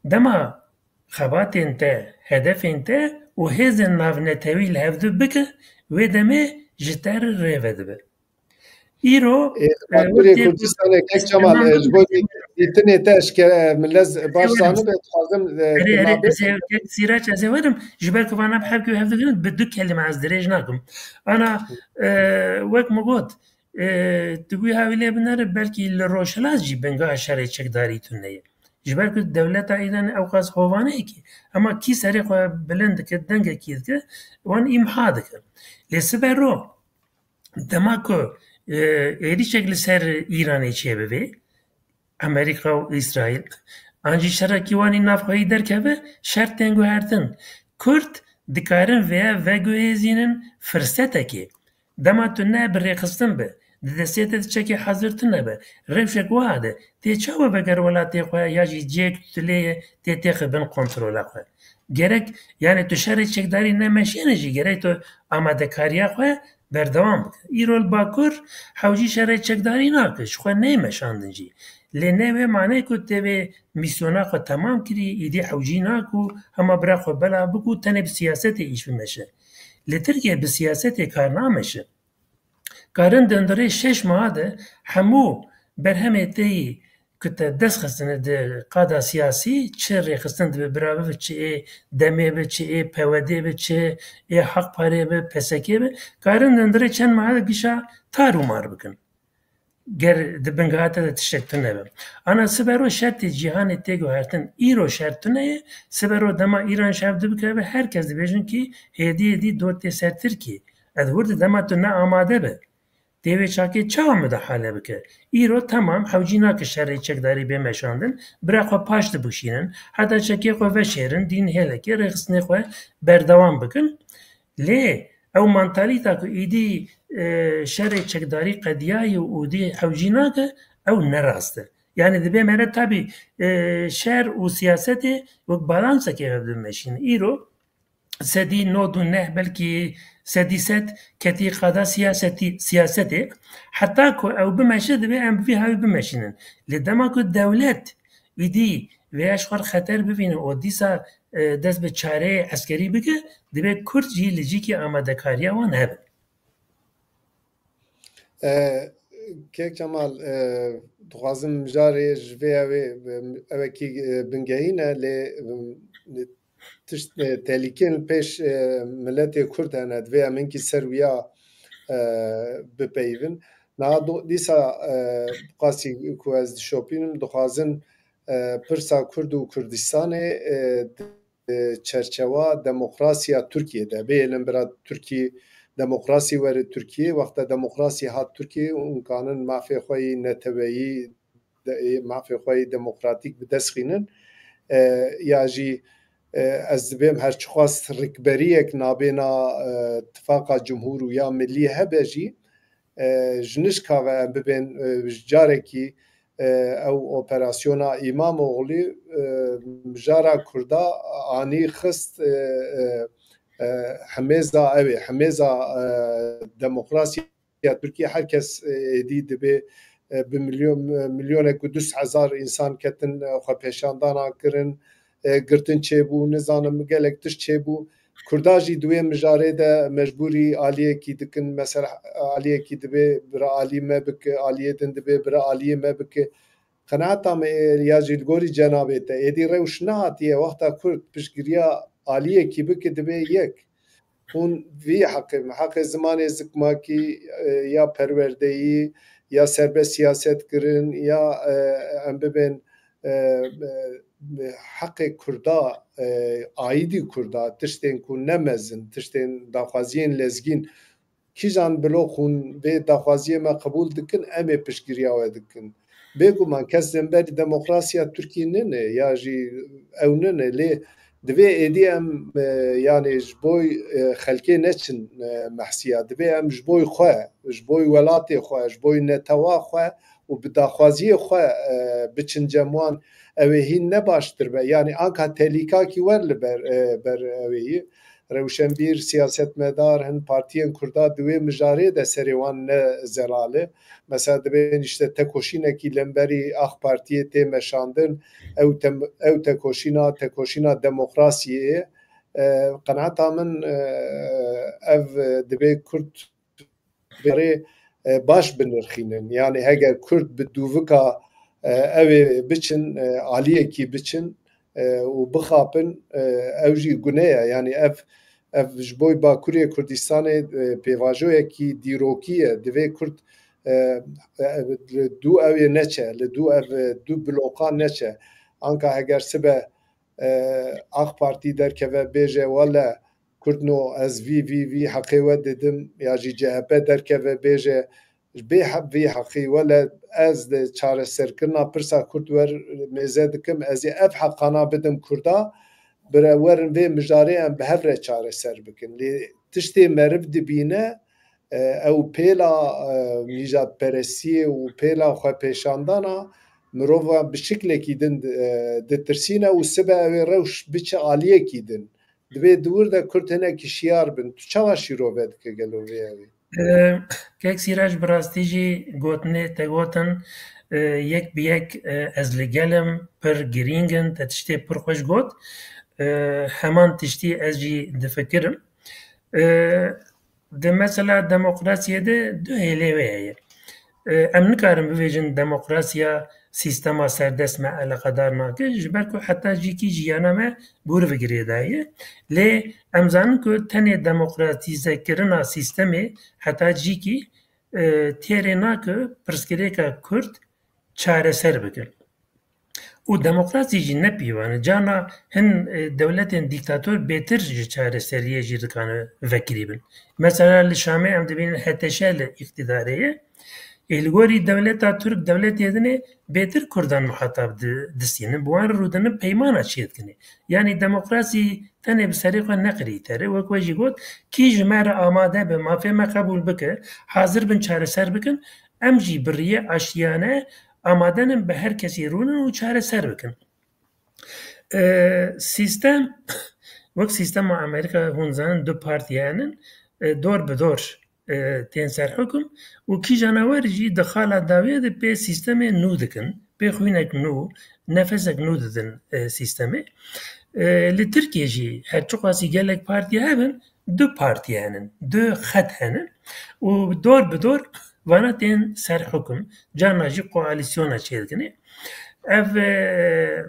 Dema xebatên te, hedefên te û hêzên navnetewî li hevdu bike, wê demê ji te re rê vedibe. Îro, Ê, e, Bakurê wek tê Kurdistanê, kek Çamal, e, ji bo dîtinê te eşkere, e, millet baş zanibe, dixwazim, e, Erê, erê, kek Sîraç, ez ê werim, ji ber ku vana bi hevkê û hevdigirin, bi du kelime ez dirêj nakim. Ana, e, wek min got, e, tu wî hawî lê binere, belkî li Rojhilat jî bingeha şerê çekdarî tune ye. Ji ber ku dewleta Îranê ewqas hovane ye kî, hema kî serê xwe bilind dike, dengekî dike, wan îmha dike. Lê sibe ro, dema ku, e, êrîşek li ser Îranê çêbibe, Amerîka û Îsraîl, an jî şerekî wan ê navxweyî derkeve, şer tên guhertin. Kurd dikarin vêya veguhêzînin firsetekê. Dema tu ne bi rêxistin be, di destê te de çekê hazir tune be, rewşek wiha de, tê çawa veger welatê xwe ya jî cihê ku tu lê ye, tê têxe bin kontrola xwe. Gerek, yani tu şerê çekdarî nemeşîne jî, gerek tu amadekariya xwe berdewam bike. Îro li Bakur hewcî şerê çekdarî nake, ji xwe neyê meşandin jî. Lê ne wê manê ku tê vê mîsyona xwe temam kirî, îdî hewcî nake û hema bira xwe bela bike û tenê bi siyasetê îş bimeşe. Li Tirkiye bi siyasetê kar nameşe. Karin di hundirê şeş meha de hemû berhemê te yî ku te dest xistine di qada siyasî, çi rêxistin dibe, bira bibe, çi ê demê be, çi ê P Y D be, çi ê Hak Parê be, P S K be, karin di hundirê çend meha de gişa tar û mar bikin. Ger di bingeha te de tiştek tune be. Ana sibe ro şertê cîhanê tê guhertin. Îro şert tune ye, sibe ro dema Îran şer dibikeve, her kes dibêjin kî hêdî hêdî dot tê ser Tirkiyê. Ez wir de dema tu ne amade be. Tê wê çakê çawa midahale bike? Îro temam hewcî nake şerê çekdarî bê meşandin, bira xwe paş dibişînin, heta çekê xwe veşêrin, dîn hêlekê rêxistinê xwe berdewam bikin. Lê ew mantalîta ku îdî, e, şerê çekdarî qediyaye û dî hewcî nake, ew ne rast e. Yani dibe mere tabî, e, şer û siyasetê wek balansekê hev bimeşînin. Îro sedî nod û neh, belkî sedî sed ketî qada siyasetî, siyasetê. Heta ku ew bimeşe, divê em vî hawî bimeşînin. Lê dema ku dewlet îdî vêya ji xwe re xeter bivîne û dîsa, e, dest bi çareyê eskerî bike, divê Kurd jî li cîkî amadekariya wan hebe. E, Kek Cemal, e, dixwazim mijarê ji vê ew ê, e, ewekî, e, bingehîn e, lê, e, tişt, e, tehlîkên li pêş, e, miletê Kurd hene, divê em hinkî ser wiya, e, bipeyivin. Niha do-, dîsa, e, qasî ku ez dişopînim, dixwazim, e, pirsa Kurd û Kurdistanê, e, di çerçewa demokrasiya Tirkiyê de. Bêlin bira Tirkî demokrasî were Tirkiyê, wexta demokrasî hat Tirkiyê, hûn kanin mafê xwe yî neteweyî, de, mafê xwe yî demokratîk bi dest xînin. E, ya jî, e, ez dibêm her çiqas rikberiyek nabêna, e, tifaqa cumhûr û ya millî hebe jî, e, ji nişka ve em bibên, e, ji carekî, e, ew operasyona Îmamoglî, e, mijara Kurda anî xist, e, e, e, hemêza ew ê, hemêza, e, demokrasî ya Tirkiye her kes, e, êdî dibê, e, bi milyon, e, milyonek û du sed hezar însan ketin, e, xwepêşandana kirin, e, girtin çêbû, nizanim gelek tişt çêbû. Kurda jî di wê mijarê de mecbûrî aliyekî dikin, mesela aliyekî dibê bira alî me bike, aliyê din dibê bira aliyê me bike. Qenaeta me ya jî li gorî cenabê te êdî rewş nehatiye wexta Kurd piştgiriya aliyekî bike dibe yek. Hûn vî heqê min, heqê zimanê zikmakî, e, ya perwerdeyî, ya serbest siyaset kirin, ya, e, em bibên, e, e, heqê Kurda, e, aîdî Kurda, tiştên ku ne mezin, tiştên daxwaziyên lezgîn, kîjan bloq hûn vê daxwaziyê me qebûl dikin, em ê piştgiriya we dikin. Bêguman kes zemberî demokrasiya Tirkî nine ya jî ew nine, lê divê êdî em, e, yanî ji boy, e, xelkê neçin, e, mehsiya. Divê em ji boy xwe, ji boy welatê xwe, ji boy netewa xwe û bi daxwaziyê xwe, e, biçin cem wan. Ew ê hîn ne baştir be. Yanî anka telîkakî wer li ber, e, ber ew ê yî. Rewşenbîr, siyasetmedar, hin partiyên Kurda di wê mijarê de serê wan ne zelal e. Mesela dibên işte tekoşînekî lemberî A K Partiyê tê meşandin. Ew tem-, ew tekoşîna, tekoşîna demokrasiyê ye. E, qenaeta min, e, ev, e, divê Kurd berê, e, baş binirxînin. Yanî heger Kurd bi dûvika, e, ew ê biçin, e, aliyekî biçin, e, û bixapin, e, ew jî gune ye. Yanî ev, ev ji bo Bakurê Kurdistanê, e, pêvajoyekî dîrokî ye. Divê Kurd, e, e, li dû ew ê neçe, li dû ev, e, du bloqan neçe. Anka heger sibe, e, A K Partî derkeve bêje, wele Kurdno ez vî, vî, vî heqê we didim, ya jî C H P derkeve bêje, bê he-, vî heqî, wele ez di çareserkirina pirsa Kurd wer mêze dikim, ez ê ev heqana bidim Kurda, bire werin vê mijarê em bi hev re çareser bikin. Lê tiştê meriv dibîne, e, ew pêla, e, nîjadperestiyê û pêla xwepêşandana mirova bi şiklekî din, e, ditirsîne û sibe ew ê rewş biçe aliyekî din. Divê di wir de Kurd hinekî şiyar bin. Tu çawa şîrove dike gelo vê ew ê? E, Kek Sîrac, bi rastî jî gotinê te gotin, e, yek bi yek, e, ez li gel im, pir girîng in, te tiştê pir xweş got. E, heman tiştî ez jî difikirim. E, Di mesela demokrasiyê de du hêlê wê heye. E, em nikarin bibêjin demokrasiya sîstema serdest me eleqedar nake, ji ber ku heta cîkî jiyana me gor vi girêdayî ye. Lê em zanin ku tenê demokratîzekirina sîstemê heta cîkî, e, têrê nake pirsgirêka Kurd çareser bike. Û demokrasî jî ne pîvan e. Carna hin, e, dewletên dîktator bêtir ji çareseriyê jî dikane vekirî bin. Mesela li Şamê em dibînin H T Ş li îqtîdarê ye. Ê, li gorî dewleta Tirk, dewletê din ê bêtir Kurdan muhatab di-, distînin. Bi wan re rûdinin peymana çêdikin ê. Yanî demokrasî tenê bi serê xwe ne krîter e. Wek we jî got, kî ji me re amade be, mafê me qebûl bike, hazir bin çareser bikin, em jî bi riyê aştiyane amade nin bi her kesî rûnin û çareser bikin. E, sîstem, wek sîstema Amerîka hûn zanin du partiye henin, e, dor bi dor, e, tên ser hukm û kîjana wer jî di xala dawiyê de pê sîstemê nû dikin, pê xwînek nû, nefesek nû didin, e, sîstemê. E, li Tirkiye jî her çiqasî gelek partiye hebin, du partiye henin, du xet henin û dor bi dor vana tên ser hukm, carna jî koalîsyona çêdikinê. Ev, e,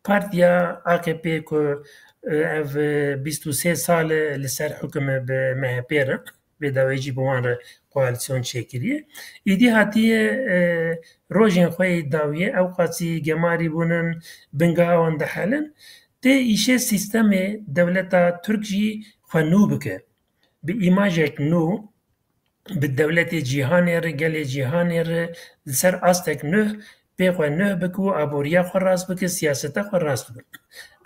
partiya A K P ku, e, ev, e, bîst û sê sal e li ser hukm e bi M H P re, vê dawê jî bi wan re koalîsyon çêkiriye. Îdî hatiye, e, rojên xwe yê dawiyê ew qasî gemarî bûnin, bingeha wan dihelin. Tê îşê sîstemê dewleta Tirk jî xwe nû bike. Bi îmajek nû, bi dewletê cîhanê re, gelê cîhanê re, li ser astek nuh, pê xwe nuh bike û aboriya xwe rast bike, siyaseta xwe rast bike.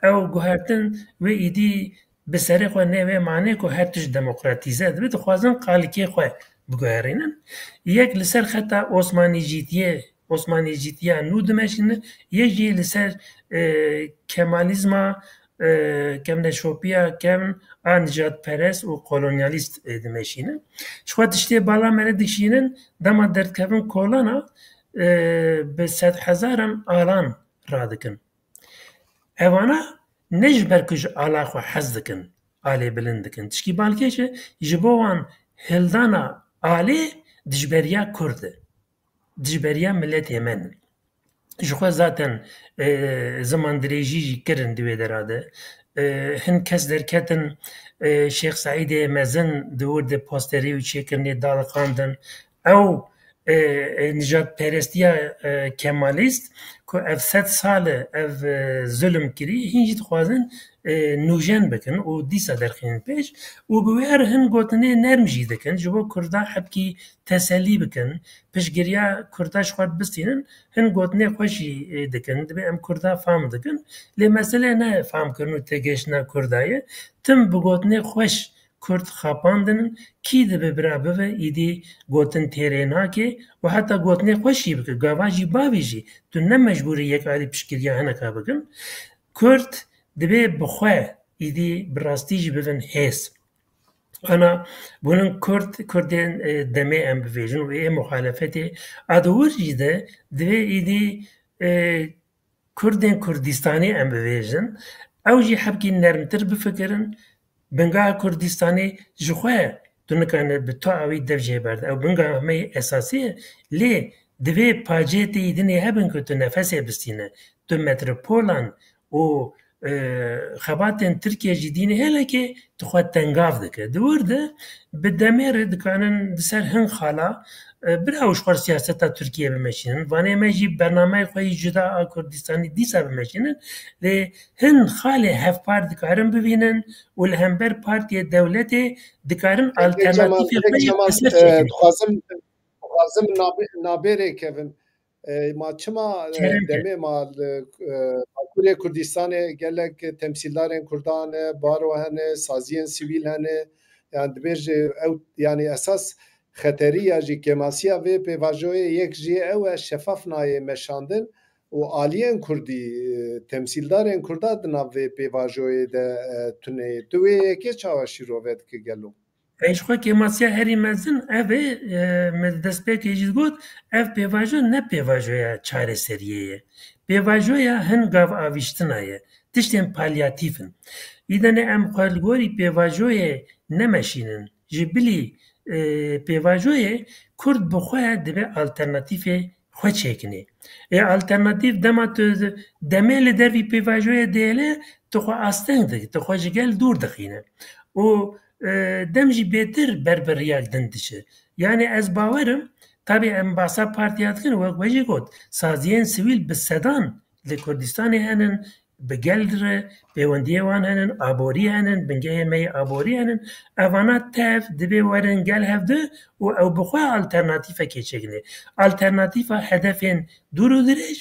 Ew guhertin wê îdî bi serê xwe nê wê manê ku her tişt demokratîze dibe, dixwazin qalikê xwe biguherînin. Yek li ser xeta Osmanîcîtiyê, Osmanîcîtiya nû dimeşînin, yek jî li ser, e, Kemalîzma, e, kevneşopiya kevn a nijadperest û kolonyalîst, e, dimeşînin. Ji xwe tiştê bala me nedikişînin, dema derdikevin kolana, e, bi sedhezaran alan radikin. Evana ne ji ber ku ji ala xwe hez dikin, alê bilind dikin. Tişkî balkêş e, ji bo wan hildana alê dijberiya Kurd e. Dijberiya miletê me ne. Ji xwe zaten, e, ziman dirêjî jî kirin di wê dera de. E, hin kes derketin, e, Şêx Seîdê Mezin di wir de posterê û çêkirinê daliqandin. Ew, e, e, nijadperestiya, e, kemalîst ku ev sed sal e ev, e, zulm kirî, hîn jî dixwazin, e, nûjen bikin û dîsa derxînin pêş û bi wê re hin gotinê nerm jî dikin, ji bo Kurda hebkî teselî bikin, piştgiriya Kurda ji xwe bistînin, hin gotinê xweş jî, e, dikin, dibê em Kurda fam dikin. Lê mesele ne famkirin û têgihiştina Kurda ye. Tim bi gotinê xweş Kurd xapandin, kî dibe bira bibe, îdî gotin têrê nake û heta gotinê xweş jî bike, gava jî bavê jî, tu ne mecbûr î yek alî piştgiriya hineka bikin. Kurd dibê bi xwe îdî bi rastî jî bibin hêz. Ana, bûnin Kurd, Kurdên, e, demê em bivêjin û ê muxalefetê, a di wir jî de divê îdî, e, Kurdên Kurdistanê em bivêjin, ew jî hebkî nermtir bifikirin, bingeha Kurdistanê ji xwe tu nikane bi tu awî dev jê berde. Ew bingeha me yê esasî ye, lê divê pacê tê îdinê hebin ku tu nefesê bistîne. Tu metropolan û, e, xebatên Tirkiye jî dînê hêlekê tu xwe tengav dike. Di wir de bi demê re dikanin di ser hin xala, e, bira û ji xwe siyaseta Tirkiye bimeşînin. Vanê me jî bernameyê xwe yî cuda a Kurdistanî dîsa bimeşînin. Lê hin xalê hevpar dikarin bibînin û li hember partiyê dewletê dikarin Kek Cemal, alternatîfê Kek xwe yê Cemal, qeser e, çêkin. Dixwazim, dixwazim nabê-, nabêrê kevim. E, ma çima, e, Kerem ke. Demê ma li, e, Bakurê Kurdistanê gelek temsîldarên Kurdan e, baro hene, saziyên sivîl hene. Yani dibêje ew, yani esas xeteriya jî kêmasiya vê pêvajoyê yek jî ew e şefaf nayê meşandin û aliyên Kurdî, e, temsîldarên Kurda di nav vê pêvajoyê de, e, tune ye. Tu wê yekê çawa şîrove dike gelo? Ey ji xwe kêmasiya herî mezin ev ê, e, me di destpêkê jî got, ev pêvajo ne pêvajoya çareseriyê ye. Pêvajoya hin gav avîştina ye. Tiştên palyatîf in. Îdenê em xwe li gorî pêvajoyê nemeşînin. Ji bilî, e, pêvajoyê Kurd bi xwe dibe alternatîfê xwe çêkinê. Ê alternatîf dema tu demê li dervî pêvajoyê dihêle, tu xwe asteng dike, tu xwe ji gel dûr dixîne. Û, e, dem jî bêtir ber bi riyak din diçe. Yani ez bawer im, tabî em basa partiya dikin, wek we jî got, saziyên sivîl bi sedan li Kurdistanê henin, bi gel re pêwendiyê wan henin, aborî henin, bingehê me yê aborî henin. Evana tev dibê werin gel hevdu û ew bi xwe alternatîfekê çêkinê. Alternatîfa hedefên dûr û dirêj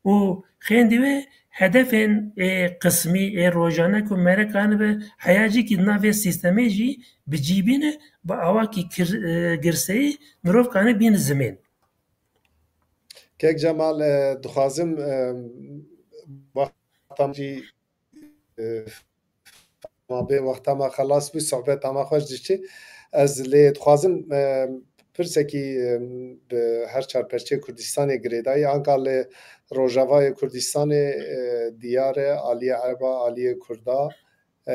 û xêndî wê hedefên ê qismî, ê rojane ku mere kanibe heyacîkî di nav vê sîstemê jî bi cî bîne, bi awakî kir-, e, girseyî mirov kane bîne zimên. Kek Cemal, e, dixwazim, e, wexta me jî, e, ma bê wexta me xelas bû, sohbeta me xweş diçe. Ez lê dixwazim, e, pirsekî, e, bi her çar perçeyê Kurdistanê girêdayî, anka li Rojavayê Kurdistanê, e, diyar e, aliyê Ereba, aliyê Kurda, e,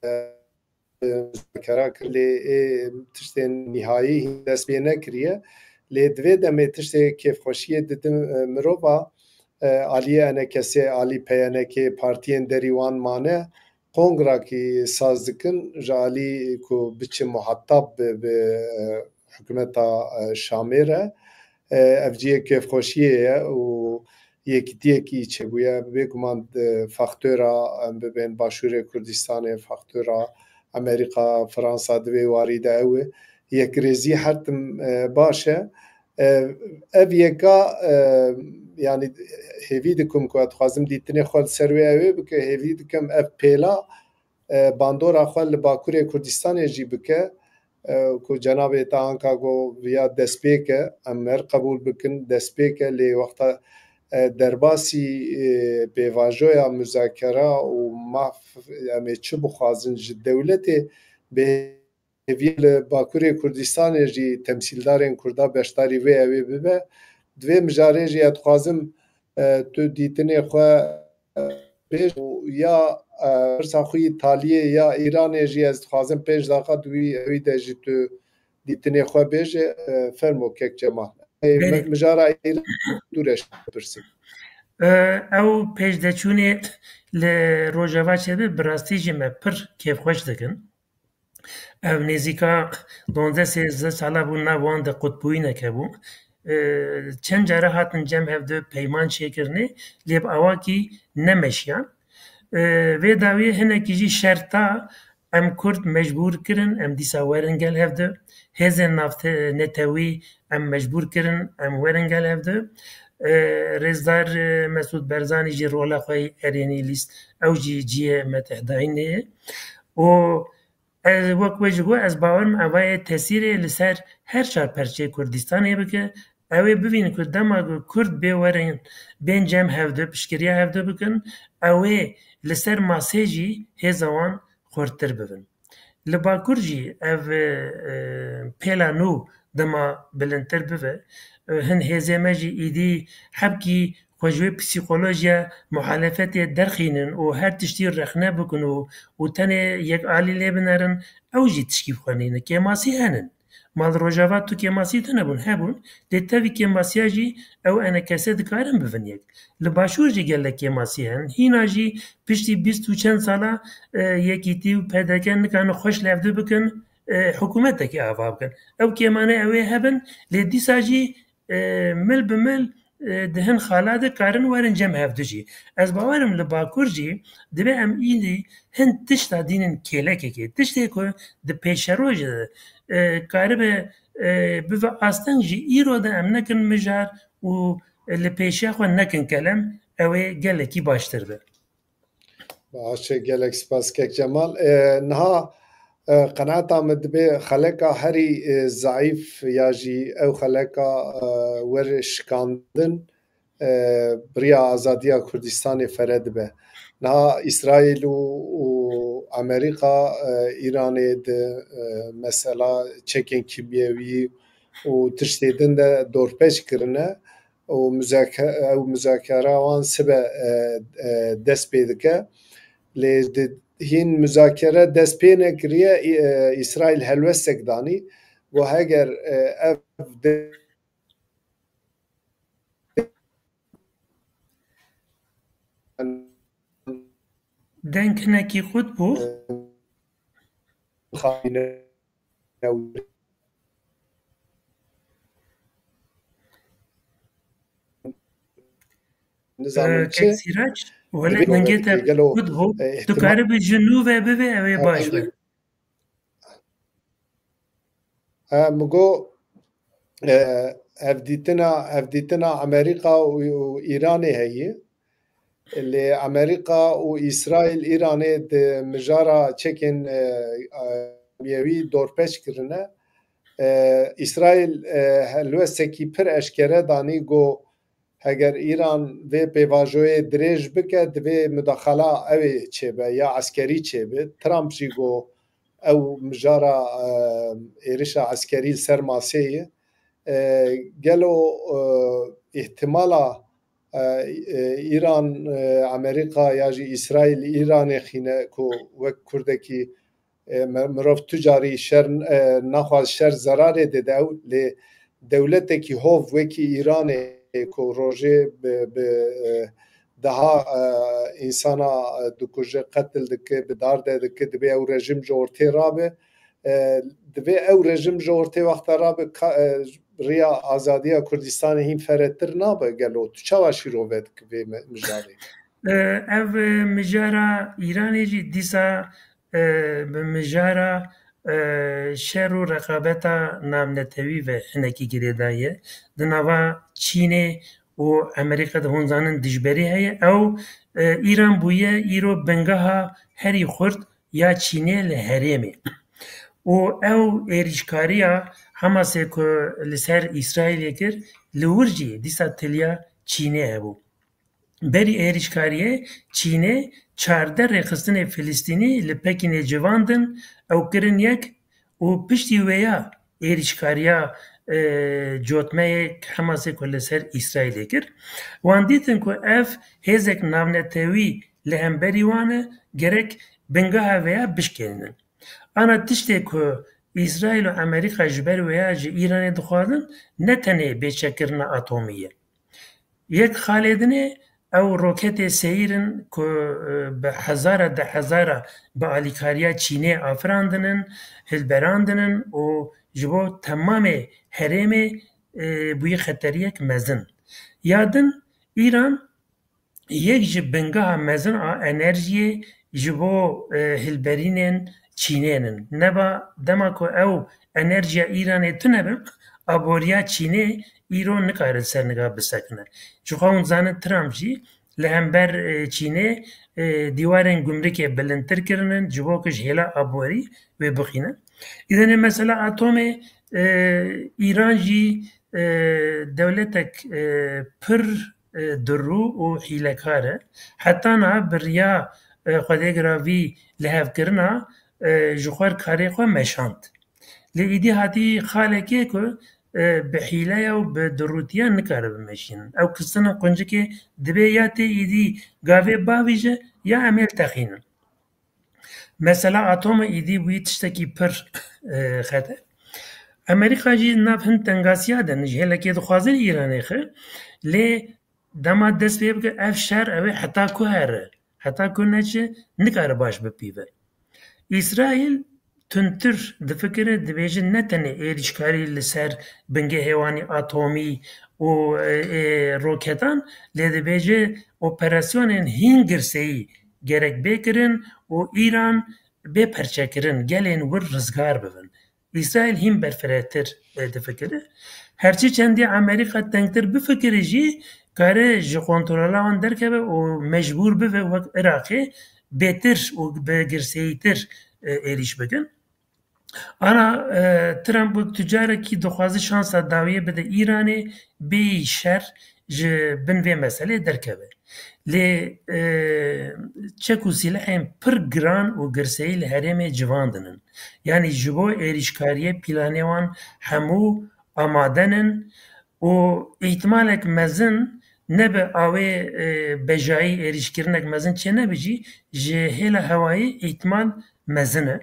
e, muzakera kir, lê ê tiştên nîhayî hîn dest pê nekiriye. Lê di vê demê tiştê kêfxweşiyê didim, e, mirova, e, aliyê E N K S'ê, alî P Y N K'ê, partiyên derî wan mane, kongrakî saz dikin, ji alî ku biçe muhetab bi, bi, e, hikûmeta, e, Şamê re. E, ev cihê kêfxweşiyê ye û yekîtiyekî çêbûye. Bêguman, e, faktora, em bibên Başûrê Kurdistanê, faktora Amerîka, Fransa di vê warî de ew e. Yekrêzî her tim, e, baş e. E, ev yeka, e, yani hêvî dikim ku ez dixwazim dîtinê xwe li ser wê ew ê bike, hêvî dikim ev pêla, e, bandora xwe li Bakurê Kurdistanê jî bike, e, ku cenabê te anka got viya destpêk e, em her qebûl bikin, destpêk e, lê wexta, e, derbasî, e, pêvajoya muzakera û maf em ê çi bixwazin ji dewletê bê hêvî li Bakurê Kurdistanê jî temsîldarên Kurda beşdarî vê ew ê bibe. Di vê mijarê jî ez dixwazim, e, tu dîtinê xwe, e, bêj û ya, e, pirsa xwe yî Taliyê ya Îranê jî ez dixwazim pênc daqa di wî ewî de jî tu dîtinê xwe bêje, e, fermo kek Cemal. Ê, Belê. mi-, mijara Îran dû re pirsî. E, ew pêşdeçûnê li Rojava çêbe bi rastî jî me pir kêfxweş dikin. Ev nêzîka duwazdeh sêzdeh sala bû nav wan de qutbûyînek hebû. E, çend care hatin cem hev de peyman çêkirinê, lê bi awakî nemeşiyan. E, vê dawiyê hinekî jî şer ta, em Kurd mecbûr kirin, em dîsa werin gel hev de. Hêzên navte-, netewî em mecbûr kirin, em werin gel hev de. E, Rêzdar, e, Mesûd Barzanî jî rola xwe yê erênî lîst, ew jî cihê me tehdayînê ye. Û ez, wek we jî got, ez bawer im evayê tesîrê li ser her çar perçeyê Kurdistanê bike. Ew ê bivînin ku dema ku Kurd bê werin, bên cem hev de, piştgiriya hev de bikin, ew ê li ser masê jî hêza wan xurttir bibin. Li Bakur jî ev, e, pêla nû dema bilindtir bibe, e, hin hêzê me jî îdî hebkî xwe ji wê psîkolojiya muhalefetê derxînin û her tiştî rexne bikin û, û tenê yek alî lê binerin, ew jî tişkî bi xwe nîne. Kêmasî henin. Ma li Rojava tu kêmasî tune bûn, hebûn. Lê tevî kêmasiya jî ew enekese dikarin bivin yek. Li Başûr jî gelek kêmasî henin. Hîna jî piştî bîst û çend sala, e, Yekîtî û P D K nikarin xweş levdû bikin, e, hikûmetekê ava bikin. Ew kêmane ew ê hebin, lê dîsa jî e, mil bi mil, e, di hin xala de karin werin cem hevdu jî. Ez bawer im li Bakur jî divê em îdî hin tişta dînin kêlekekê. Tiştê ku di pêşerojê de, e, karibe, e, bive asteng jî îro de em nekin mijar û li pêşiya xwe nekin kelem, ew ê gelekî baştir be. Baş e, gelek spas kek Cemal. E, niha, e, qenaeta min dibe xeleka herî, e, zeîf ya jî ew xeleka, e, were şikandin, e, bi riya azadiya Kurdistanê fere dibe. Niha Îsraîl û, û Amerîka, e, Îranê di, e, mesela çekên kîmyewî û tiştê din de dorpêç kirine. û muzake-, ew muzakere wan sibe, e, e, dest pê dike. Lê di hîn muzakere dest pê nekiriye, î-, e, Îsraîl helwestek danî. Got heger, e, ev de- Deng hinekî qut bû. Nizanim Ee, çi? Kek Sîrac, wele Divê dengê te gelo, qut bû. E, Tu ihtimal- karibî ji nû ve bivê, ew ê Ha, baş be. Ha, min got, e, hevdîtina, hevdîtina Amerîka û, û Îranê heye. Lê Amerîka û Îsraîl Îranê di mijara çekên, e, e, kîmyewî dorpêç kirine. E, Îsraîl, e, helwestekî pir eşkere danî, got, heger Îran vê pêvajoyê dirêj bike, divê mudaxala ew ê çêbe, ya eskerî çêbe. Trump jî got, ew mijara, e, êrişa eskerî li ser masê ye. E, gelo, e, îhtimala, e, e, Îran, e, Amerîka ya jî Îsraîl Îranê xîne ku wek Kurdekî, e, me-, mirov tu carî şer, e, naxwaz şer zerarê dide ew, lê dewletekî hov wekî Îranê ku rojê bi, bi, e, deha, e, însana, e, dikuje, qetil dike, bi darde dike, divê ew rejîm ji ortê rabe. E, divê ew rejîm ji ortê wexta rabe, ka-, e, riya azadiya Kurdistanê hîn feretir nabe gelo? Tu çawa şîrove dike vê me-, mijarê? E, ev, e, mijara Îranê jî dîsa, e, bi mijara, e, şer û reqabeta navnetewî ve hinekî girêdayî ye. Di nava Çînê û Amerîka de hûn zanin dijberî heye. Ew, e, Îran bûye îro bingeha herî xurt ya Çînê li herêmê. Û ew êrîşkariya Hamasê ku li ser Îsraîlê kir, li wir jî dîsa tiliya Çînê hebû. Berî êrîşkariyê Çînê çardeh rêxistinê Filistînî li Pekînê civandin, ew kirin yek û piştî wêya êrîşkariya, e, cotmeyê Hamasê ku li ser Îsraîlê kir. Wan dîtin ku ev hêzek navnetewî li hemberî wan e, gerek bingeha vêya bişkênin. Ana tiştê ku Îsraîl û Amerîka ji ber wêya ji Îranê dixwazin, ne tenê bêçekkirina atomî ye. Yek xalê dinê Ew roketê seyîr in ku, e, bi hezara de hezara bi alîkariya Çînê afirandinin, hilberandinin û ji bo temamê herêmê, e, bûyî xeteriyek mezin. Ya din, Îran yek ji bingeha mezin a enerjiyê ji bo, e, hilberînên Çînê nin. Neba dema ku ew enerjiya Îranê tune be, aboriya Çînê îro nikare li ser niha bisekine. Ji xwe hûn zanin Trump jî li hember, e, Çînê, e, dîwarên gumrikê bilindtir kirinin, ji bo ku ji hêla aborî wê bixîne. Îdenê mesela atomê, e, Îran jî, e, dewletek, e, pir, e, dirû û hîlekar e. Heta niha bi riya, e, Xwedê giravî lihevkirina, e, ji xwe karê xwe meşand. Lê îdî hatî xalekê ku, e, bi hîleya û bi dirûtiya nikare bimeşînin. Ew kistina quncikê dibê ya tê îdî gavê bavîje ya em ê li texînin. Mesela atoma îdî bûyî tiştekî pir, e, xeter. Amerîka jî nav hin tengasiya de ji hêlekê dixwaze li Îranê xe, lê dema dest pê bike ev şer ew ê heta ku here, heta ku neçe nikare baş bipîve. Îsraîl tundtir difikire, dibêje ne tenê êrîşkarî li ser bingehê wan ê atomî û, e, e, roketan, lê dibêje operasyonên hîn girseyî gerek bê kirin û Îran bê perçekirin, gelên wir rizgar bibin. Îsraîl hîn berfirehtir, e, difikire. Herçî çendî Amerîka tengtir bifikire jî, kare ji kontrola wan derkeve û mecbûr bibe wek Iraqê bêtir û bi girseyîtir, e, êrîş bikin. Ana, e, Trump wek tu carekî dixwaze şansa dawiyê bide Îranê, bêyî şer ji bin vê meselê derkeve. Lê, e, çek û sîlehên pir giran û girseyî li herêmê civandin in. Yanî ji bo êrîşkariyê planê wan hemû amade nin û îhtimalek mezin nebe awê, e, bejayî êrîşkirinek mezin çênebe jî ji hêla hewayî îhtimal mezin e.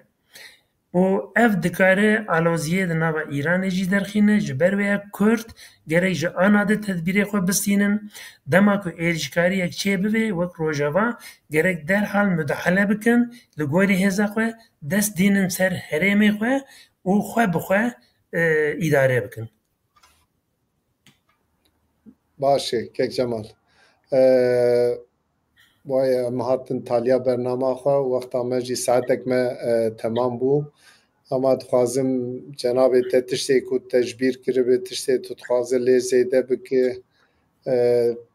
Û ev dikare aloziyê di nava Îranê jî derxîne, ji ber wê ye Kurd gerek ji ana de tedbîrê xwe bistînin. Dema ku êrîşkariyek çêbibe wek Rojava, gerek derhal mudahale bikin, li gorî hêza xwe dest dînin ser herêmê xwe û xwe bi xwe, e, îdare bikin. Baş e, Kek Cemal. E, Waye em hatin taliya bernama xwe, wexta me jî saetek me, e, temam bû. Ama dixwazim cenabê te tiştê ku te ji bîr kiribe, tiştê tu dixwaze lê zêde bike, e,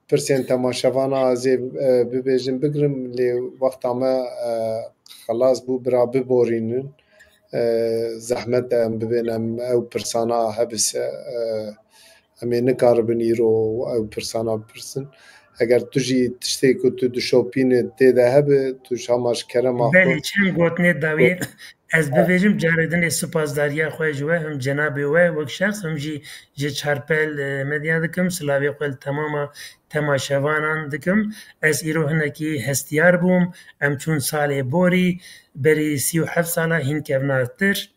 pirsên temaşevana ez ê, e, bibêjim, bigirim, lê wexta me, e, xelas bû, bira biborînin. E, zehmet e em bibên em ew pirsana hebise, e, em ê nikaribin îro ew pirsana bipirsin. Eger tu jî tiştê ku tu dişopîne tê de hebe, tu ji hema ji kerema xwe. Belê, çend gotinê dawî ez bibêjim, carê din ê sipasdariya xwe ji we, him cenabê we wek şexs, him jî ji Çarpel, e, Medya dikim, silavê xwe li temama temaşevanan dikim. Ez îro hinekî hestiyar bûm, em çûn salê borî, berî sî û heft sala hîn kevnartir.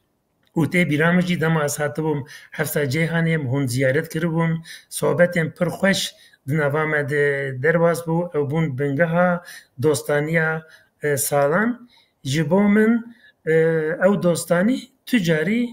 Û tê bîra min jî dema ez hatibûm hefsa Ceyhanê, em hûn ziyaret kiribûn. Sohbetên pir xweş di nava me de derbas bû. Ew bûn bingeha dostaniya, e, salan. Ji bo min, e, ew dostanî tu carî,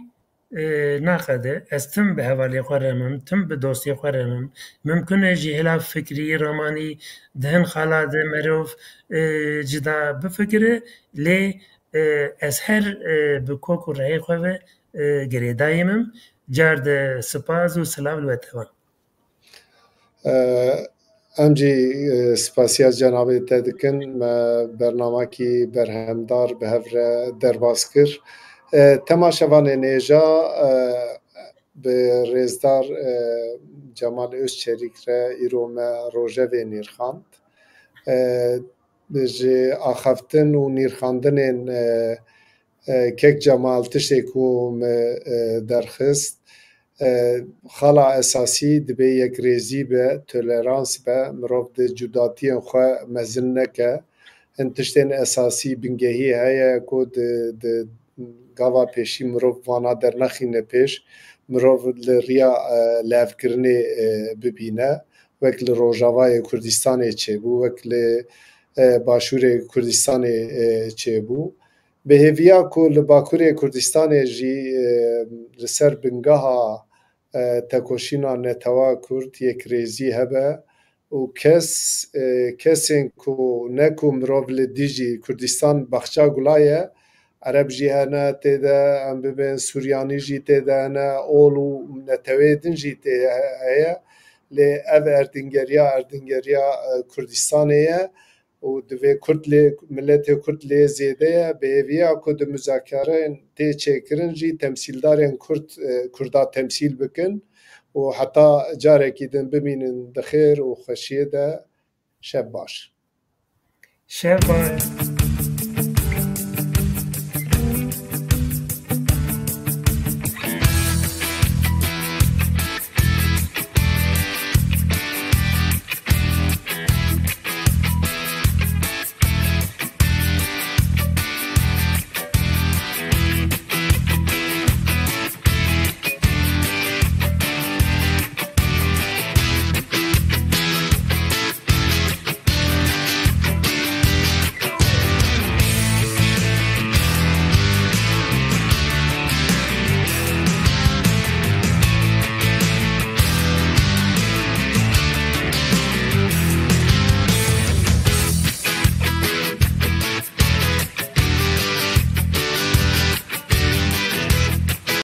e, naqede. Ez tim bi hevalê xwe re mim, tim bi dostê xwe re mim. Mimkun e ji hêla fikrî, ramanî di hin xala de merov, e, cida bifikire, lê, e, ez her, e, bi kok û rehê xwe ve, e, girêdayî mim. Car de spas û silav li we tevan. E, em jî, e, spasiya cenabê te dikin. Me bernamakî berhemdar bi hev re derbas kir. E, temaşevanên hêja, e, bi rêzdar, e, Cemal Özçelik re îro me rojevê nîrxand. E, ji axaftin û nîrxandinên, e, e, Kek Cemal tiştê ku me, e, derxist, e, xala esasî dibê yekrêzî be, tolerans be, mirov di cudatiyên xwe mezin neke. Hin tiştên esasî bingehî heye ku di, di gava pêşî mirov vana dernexîne pêş, mirov li riya, e, lihevkirinê, e, bibîne. wek li Rojavayê Kurdistanê çêbû, wek li e, Başûrê Kurdistanê e, çêbû. Bi hêviya ku li Bakurê Kurdistanê jî e, li ser bingeha e, tekoşîna netewa Kurd yekrêzî hebe û kes e, kesên ku ne ku mirov li dijî Kurdistan baxça gula ye, Ereb jî hene tê de, em bibên Suryanî jî tê de hene, ol û netewê din jî tê heye. Lê ev erdingeriya, erdingeriya e, Kurdistanê ye û divê Kurd lê, miletê Kurd lê zêde ye. Bi hêviya ku di muzakereyên tê çêkirin jî temsîldarên Kurd, e, Kurda temsîl bikin û heta carekî din bimînin di xêr û xweşiyê de. Şev baş. Şev baş.